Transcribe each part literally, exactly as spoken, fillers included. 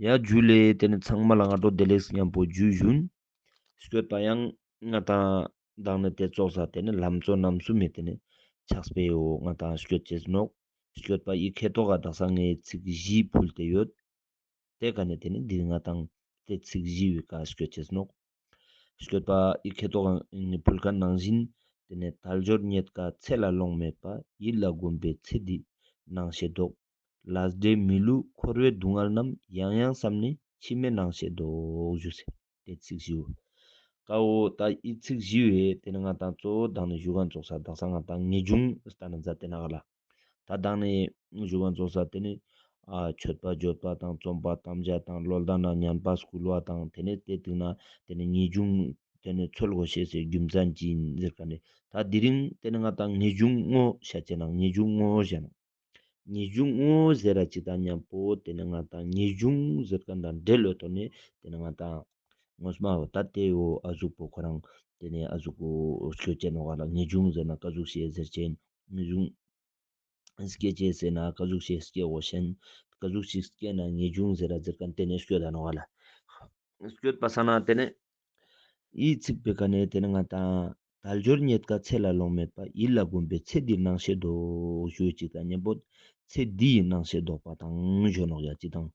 ཡ་ཇུ་ལེ། ཏེ་ནེ་ཚང་མ་ལ་སྔ་དྲོ་བདེ་ལེགས་ཉམ་པོ་ཇུ་ཞུན། སྐྱོད་པ་ཡང་ང་དང་མདང་ནེ་ཏེ་ཙོགས་ས་ཏེ་ནེ་ལམ་གཙོ་རྣམ་གསུམ་མི་ཏེ་ནེ་ཕྱག་དཔེའོ་ང་དང་སྐྱོད་ཅེས་ནོག། སྐྱོད་པ་འི་ཁེ་ཏོག་ག་དག་ས་ངའེ་ཚིག་བཞི་ཕུལ་ཏེ་ཡོད། ཏེ་ཀ་ནེ་ཏེ་ནེ་འི་རིང་ང་དང་ཏེ་ཚིག་བཞི་བོའེ་ཀ་སྐྱོད་ཅེས་ནོག། སྐྱོད་པ་འི་ཁེ་ཏོག་ག་ངའེ་ཕུལ་ཁན་ནང་བཞིན་ཏེ་ནེ་དལ་འབྱོར་རྙེད་དཀའ་ཚེ་ལ་ལོང་མེད་པ། ཡིད་ལ་གོམས་པའི་ཚེ་འདིའི་སྣང་ཤས་ལྡོག། ལས་འབྲས་མི་བསླུ་འཁོར་བའི་སྡུག་བསྔལ་རྣམས། ཡང་ཡང་བསམས་ནས་ཕྱི་མའི་སྣང་ཤས་ལྡོག་ཞུ་ཟེར། ཏེ་ཚིག་བཞི་བོ། ཀ་བོ་ད་འི་ཚིག་བཞི་བོའེ་ཏེ་ནེ་ང་དང་གཙོ་བོ་མདང་ནེ་ཞུ་ཁན་ཙོགས་ས་དག་ས་ང་དང་ངེས་འབྱུང་ལྟ་ན་མཛད་དེ་ནོག་ག་ལ། ད་མདང་ནེ་ཞུ་ཁན་ཙོགས་ས་ཏེ་ནེ་ཨ་མཆོད་པ་བརྗོད་པ་དང་རྩོམ་པ་དམ་བཅའ་དང་ལོ་ཟླ་ན་ཉན་པ་སྐུལ་བ་དང་ཏེ་ནེ་ཏེ་སྟིང་ནེ་ཏེ་ནེ་ངེས་འབྱུང་ཏེ་ནེ་འཚོལ་དགོས་ཤེས་སི་རྒྱུ་མཚན་ཅི་ཨིན་ཟེར་ཁན་ནི། ད་དེ་རིང་ཏེ་ནེ་ང་དང་ངེས་འབྱུང་ངོ་ཤེས་ཅེས་ནང་ངེས་འབྱུང་ངོ་ཞེས་ནང་ངེས་འབྱུང་ངོ་ཟེར་ར་ཅིག་དང་ཉམ་པོ་ཏེ་ནེ་ང་དང་ངེས་འབྱུང་ཟེར་ཁན་དང་འབྲེལ་ལོས་ཐོག་ནེ་ཏེ་ནེ་ང་དང་ངོ་མ་བོ་ད་ཏེ་བོ་ཨ་ཟུག་པོ་ཁོ་རང་ཏེ་ནེ་ཨ་ཟུག་པོ་སྐྱོད་ཅེས་ནོག་ག་ལ། ངེས་འབྱུང་ཟེར་ན་ཀ་ཟུག་ཤིག་ཟེར་ཅེས་ངེས་འབྱུང་སྐྱེ་ཅེས་ཟེར་ན་ཀ་ཟུག་ཤིག་སྐྱེ་དགོས་ཤེས་ཀ་ཟུག་ཤིག་སྐྱེ་ན་ངེས་འབྱུང་ཟེར་ར་ཟེར་ཁན་ཏེ་ནེ་སྐྱོད་ད་ནོག་ག་ལ། སྐྱོད་པ་ས་ན་ཏེ་ནེ་འི་ཚིག་པོའེ་ཀ་ནེ་ཏེ་ནེ་ང་དང་དལ་འབྱོར་རྙེད་དཀའ་ཚེ་ལ་ལོང་མེད་པ། ཡིད་ལ་གོམས་པའི་ཚེ་འདིའི་སྣང་ཤས་ལྡོག་ཞུ་ཅིག་དང་ཉམ་པོ་ཚེ་འདིའི་སྣང་ཤས་ལྡོག་པ་དང་ཞུ་ནོག་ཡ་ཅིག་དང་།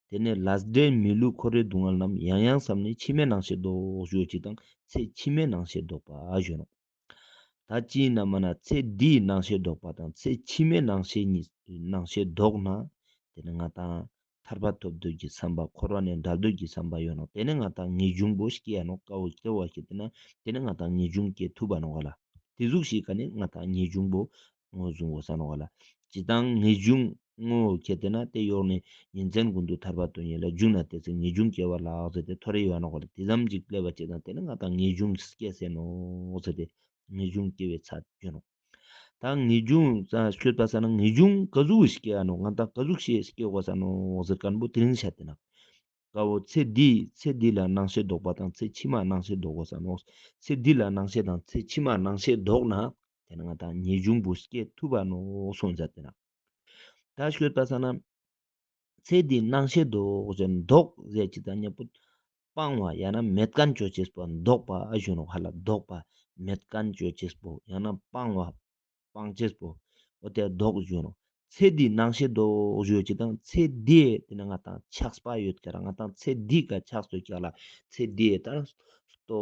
ཏེ་ནེ་ལས་འབྲས་མི་བསླུ་འཁོར་བའི་སྡུག་བསྔལ་རྣམས། ཡང་ཡང་བསམས་ནས་ཕྱི་མའི་སྣང་ཤས་ལྡོག་ཞུ་ཅིག་དང་ཚེ་ཕྱི་མའི་སྣང་ཤས་ལྡོག་པ་ཞུ་ནོག། ད་ཅི་ཨིན་ན་མ་ན་ཚེ་འདིའི་སྣང་ཤས་ལྡོག་པ་དང་ཚེ་ཕྱི་མའི་སྣང་ཤས་ཉིད་སྣང་ཤས་ལྡོག་ན་ཏེ་ནེ་ང་དང་ཐར་པ་ཐོབ་འདོད་ཀྱི་བསམ་པ་འཁོར་བ་ནེ་བྲལ་འདོད་ཀྱི་བསམ་པ་ཡོད་ནོག། ཏེ་ནེ་ང་དང་ངེས་འབྱུང་པོ་སྐྱེ་ཡ་ནོག། ཀ་བོ་སྐྱེ་བ་སྐྱེ་ཏེ་ན་ཏེ་ནེ་ང་དང་ངེས་འབྱུང་སྐྱེ་ཐུབ་པ་ནོག་ག་ལ། ཏེ་ཟུག་ཤིག་ཀ་ནེ་ང་དང་ངེས་འབྱུང་པོ་ངོ་བཟུང་དགོས་ས་ནོག་ག་ལ། ཅི་དང་ངེས་འབྱུང་ངོ་ཁྱེར་ཏེ་ན་ཏེ་ཡོག་ནེ་ཉིན་མཚན་ཀུན་ཏུ་ཐར་པ་དོན་གཉེར་ལ། འབྱུང་ན་དེ་ཚེ་ངེས་འབྱུང་སྐྱེ་བ་ལགས་ཟེར་ཏེ་ཐོ་རེ་ཡོད་ནོག་ག་ལ། ཏེ་ཙམ་ཅིག་ལེབ་བ་ཅིག་དང་ཏེ་ནེ་ང་དང་ངེས་འབྱུང་སྐྱེ་སེ་ནོག་ཟེར་ཏེ་ངེས་འབྱུང་སྐྱེ་བའི་ཚད་ཡོད་ནོག། ད་ངེས་འབྱུང་ས་སྐྱོད་པ་ས་ན་ངེས་འབྱུང་ཀ་ཟུག་སྐྱེ་ཡ་ནོག། ང་དང་ཀ་ཟུག་ཤིག་སྐྱེ་དགོས་ས་ནོག་ཟེར་ཁན་པོ་དེ་རིང་ཤད་དེ་ན། ཀ་བོ་ཚེ་འདི་ཚེ་འདི་ལ་སྣང་ཤས་ལྡོག་པ་དང་ཚེ་ཕྱི་མ་སྣང་ཤས་ལྡོག་དགོས་ས་ནོག། ཚེ་འདི་ལ་སྣང་ཤས་དང་ཚེ་ཕྱི་མ་སྣང་ཤས་ལྡོག་ན་ཏེ་ནེ་ང་དང་ངེས་འབྱུང་པོ་སྐྱེ་ཐུབ་པ་ནོག་སོང་ཟེར་ཏེ་ན། ད་སྐྱོད་པ་ས་ན་ཚེ་འདི་སྣང་ཤས་ལྡོག་ཟེར་ལྡོག་ཟེར་ཅིག་དང་ཉམ་པོ་སྤང་བ་ཡང་ན་མེད་ཁན་ཅོ་ཅེས་པོ་ལྡོག་པ་ཞུ་ནོག་ག་ལ། ལྡོག་པ་མེད་ཁན་ཅོ་ཅེས་པོ་ཡང་ན་སྤང་བ་སྤང་ཅེས་པོ་འོ་ཏེ་ལྡོག་ཞུ་ནོག། ཚེ་འདི་སྣང་ཤས་ལྡོག་ཞུ་ཅིག་དང་ཚེ་འདི་ཏེ་ནེ་ང་དང་ཆགས་པ་ཡོད་ཀྱག་ར། ང་དང་ཚེ་འདི་ཀ་ཆགས་སོ་ཀྱག་ལ། ཚེ་འདི་ད་ལྟོ་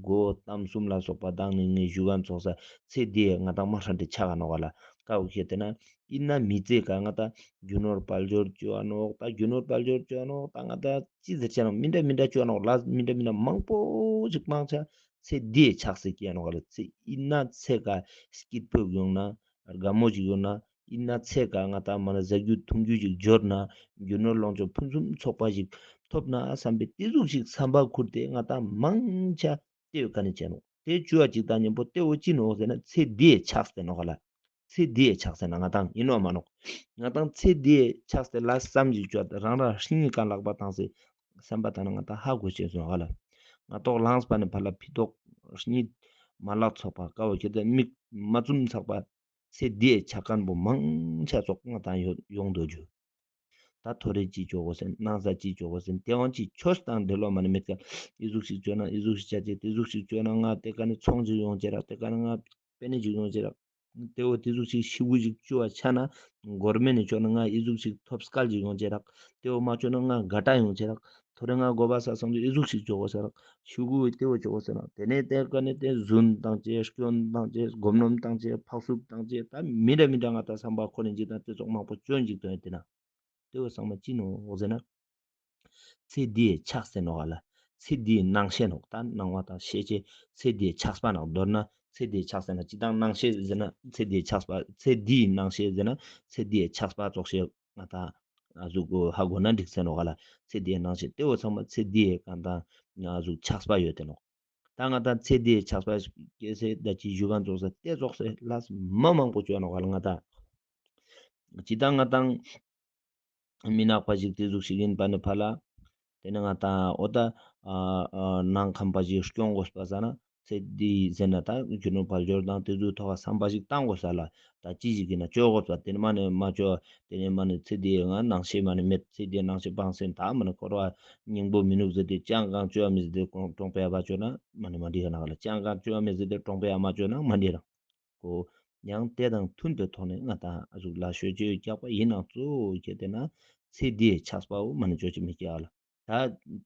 གོས་གཏམ་གསུམ་ལ་སོགས་པ་དང་ནི་ངའེ་ཞུ་ཁན་ཙོགས་ས་ཚེ་འདི་ང་དང་མ་ཧྲན་ཏེ་ཆགས་ནོག་ག་ལ། ཀ་བོ་ཁྱེར་ཏེ་ན་ཨིན་ན་མི་ཚེ་ཀ་ང་དང་རྒྱུ་ནོར་དཔལ་འབྱོར་ཅོ་ཡ་ནོག། ད་རྒྱུ་ནོར་དཔལ་འབྱོར་ཅོ་ཡ་ནོག། ད་ང་དང་ཅི་ཟེར་ཅེས་ནོག། མི་འདྲ་མི་འདྲ་ཅོ་ཡ་ནོག། ལ་མི་འདྲ་མི་འདྲ་མང་པོ་ཞིག་མང་ཆེ་ཚེ་འདིའི་ཆགས་སེ་སྐྱེ་ནོག་ག་ལ། ཚེ་ཨིན་ན་ཚེ་ཀ་སྐྱིད་པོ་ཡོང་ན་དགའ་མོ་ཞིག་ཡོང་ན་ཨིན་ན་ཚེ་ཀ་ང་དང་མ་ན་ཟ་རྒྱུ་འཐུང་རྒྱུ་ཞིག་འབྱོར་ན་རྒྱུ་ནོར་ལོངས་སྤྱོད་ཕུན་སུམ་ཚོགས་པ་ཞིག་ཐོབ་ན་བསམ་པའི་ཏེ་ཟུག་ཞིག་བསམ་པ་ཁུར་ཏེ་ང་དང་མང་ཆེ་ཏེ་བོ་ཀ་ནེ་ཅོ་ཡ་ནོག། ཏེ་ཅོ་བ་ཅིག་དང་ཉམ་པོ་ཏེ་བོ་ཅི་ནོག་ཟེར་ན་ཚེ་འདིའི་ཆགས་སེ་ནོག་ག་ལ། ཚེ་འདིའི་ཆགས་སེ་ན་ང་དང་ཨིན་ནོག་མ་ནོག། ང་དང་ཚེ་འདིའི་ཆགས་སེ་ལ་བསམ་ཞིག་ཅོ་རང་རང་སྙིང་ག་ལག་པ་བཏང་སེ་བསམ་པ་བཏང་ན་ང་དང་ཧ་གོ་ཤེས་སོང་ག་ལ། ང་ཏོག་ལངས་པ་ནེ་ཕར་ལ་ཕི་ཏོག་སྙིང་མ་ལག་ཚོགས་པ་ཀ་བོ་ཁྱེར་ཏེ་མིག་མ་བཙུམ་ཚག་པ་ཚེ་འདིའི་ཆགས་ཁན་པོ་མང་ཆེ་ཙོགས་ང་དང་ཡོང་དོ་ཞུ། ད་ཐོ་རེ་ཅི་ཅོ་གོས་ཟེར་ན་ས་ཅི་ཅོ་གོས་ཟེར་ན་ཏེ་བོ་ཅི་ཆོས་དང་འབྲེལ་ལོ་མ་ནེ་མེད་ཀ། ཨི་ཟུག་ཞིག་ཅོ་ན་ཨི་ཟུག་ཞིག་ཆ་ཅེས་ཏེ་ཟུག་ཞིག་ཅོ་ན་ང་ཏེ་ཀ་ནེ་ཚོང་ཅིག་ཡོང་ཅེས་རག། ཏེ་ཀ་ནེ་ང་པེ་ནེ་ཅིག་ཡོང་ཅེས་རག། ཏེ་བོ་ཏེ་ཟུག་ཞིག་ཤི་གུ་ཞིག་ཅོ་བ་ཆ་ན་གོར་མེན་ནེ་ཅོ་ན་ང་ཨི་ཟུག་ཞིག་ཐོབ་སྐལ་ཞིག་ཡོང་ཅེས་རག། ཏེ་བོ་མ་ཅོ་ན་ང་དགའ་ཏ་ཡོང་ཅེས་རག། ཐོ་རེ་ང་གོ་བ་ས་སང་ཏེ་ཨི་ཟུག་ཞིག་ཅོ་གོས་ཟེར་རག། ཤི་གུ་ཏེ་བོ་ཅོ་གོས་ཟེར་རག། ཏེ་ནེ་ཏེ་ཀ་ནེ་ཏེ་རྫུན་བཏང་ཅེས་སྐྱོན་བཏང་ཅེས་གོམ་ནོམ་བཏང་ཅེས་ཕག་སུབ་བཏང་ཅེས་ད་མི་འདྲ་མི་འདྲ་ང་དང་བསམ་པ་ཁོ་ནེ་ཅིག་དང་ཏེ་ཙོགས་མང་པོ་ཅོ་ཡིན་ཅིག་དོན་ཏེ་ན། ཏེ་བོ་ཚང་མ་ཅི་ནོག་ཟེར་ན། ཚེ་འདིའི་ཆགས་སེ་ནོག་ག་ལ། ཚེ་འདིའི་སྣང་ཤས་ནོག། ད་སྣང་བ་དང་ཤེས་བྱའི་ཚེ་འདིའི་ཆགས་པ་ནོག། མདོར་ན་ཚེ་འདིའི་ཆགས་སེ་ན་ཅི་དང་སྣང་ཤས་ཟེར་ན་ཚེ་འདིའི་ཆགས་པ་ཚེ་འདིའི་སྣང་ཤས་ཟེར་ན་ཚེ་འདིའི་ཆགས་པ་ཙོགས་ཤིག་ང་དང་ཨ་ཟུག་གོ་ཧ་གོ་ན་འགྲིག་སེ་ནོག་ག་ལ། ཚེ་འདིའི་སྣང་ཤས་ཏེ་བོ་ཚང་མ་ཚེ་འདིའི་གང་དང་ཨ་ཟུག་ཆགས་པ་ཡོད་དེ་ནོག། ད་ང་དང་ཚེ་འདིའི་ཆགས་པ་སྐྱེ་སེ་ད་ཅི་ཞུ་ཁན་ཙོགས་སེ་ཏེ་ཙོགས་སེ་ལས་མ་མང་པོ་ཅོ་ནོག་ག་ལ་ང་དང་། ཅི་དང་ང་དང་མི་ནག་པ་ཞིག་ཏེ་ཟུག་ཞིག་ཨིན་པ་ནེ་ཕར་ལ། ཏེ་ནེ་ང་དང་འོ་ད་ཨ་ཨ་ནང་ཁམས་པ་ཞིག་སྐྱོང་གོས་པ་ས་ན་ ཚེ་འདི་ཟེར་ན་ད་རྒྱུ་ནོར་དཔལ་འབྱོར་དང་དེ་ཚོའི་ཐོག་ལ་བསམ་པ་ཞིག་བཏང་དགོས་ས་ལ། ད་ཅི་ཞིག་ཡིན་ན་བཅོ་དགོས་པ་དེ་ནི་མ་ནི་མ་བཅོ་བ་དེ་ནི་མ་ནི་ཚེ་འདིའི་ང་སྣང་ཤས་མ་ནི་མེད། ཚེ་འདིའི་སྣང་ཤས་སྤངས་ཟིན། ད་མ་ནི་འཁོར་བ་སྙིང་པོ་མི་ནུག་ཟེར་ཏེ་ཅང་གང་བཅོ་བ་མེད་ཟེར་ཏེ་གྲོང་གྲོང་པའི་ཨ་བ་བཅོ་ན་མ་ནི་མ་འགྲིག་ག་ན་ག་ལ། ཅང་གང་བཅོ་བ་མེད་ཟེར་ཏེ་གྲོང་པའི་ཨ་མ་བཅོ་ན་མ་འགྲིག་རང་གོ། ཡང་དེ་དང་མཐུན་པའི་ཐོག་ནས་ང་དང་ཨ་ཟུག་ལ་ཤོད་ཅེས་རྒྱག་པ་ཡིན་ནང་གཙོ་བོ་ཁྱེད་དེ་ན་ཚེ་འདིའི་ཆགས་པའོ་མ་ནི་བཅོ་ཅེས་མི་རྒྱག་ལ། ད་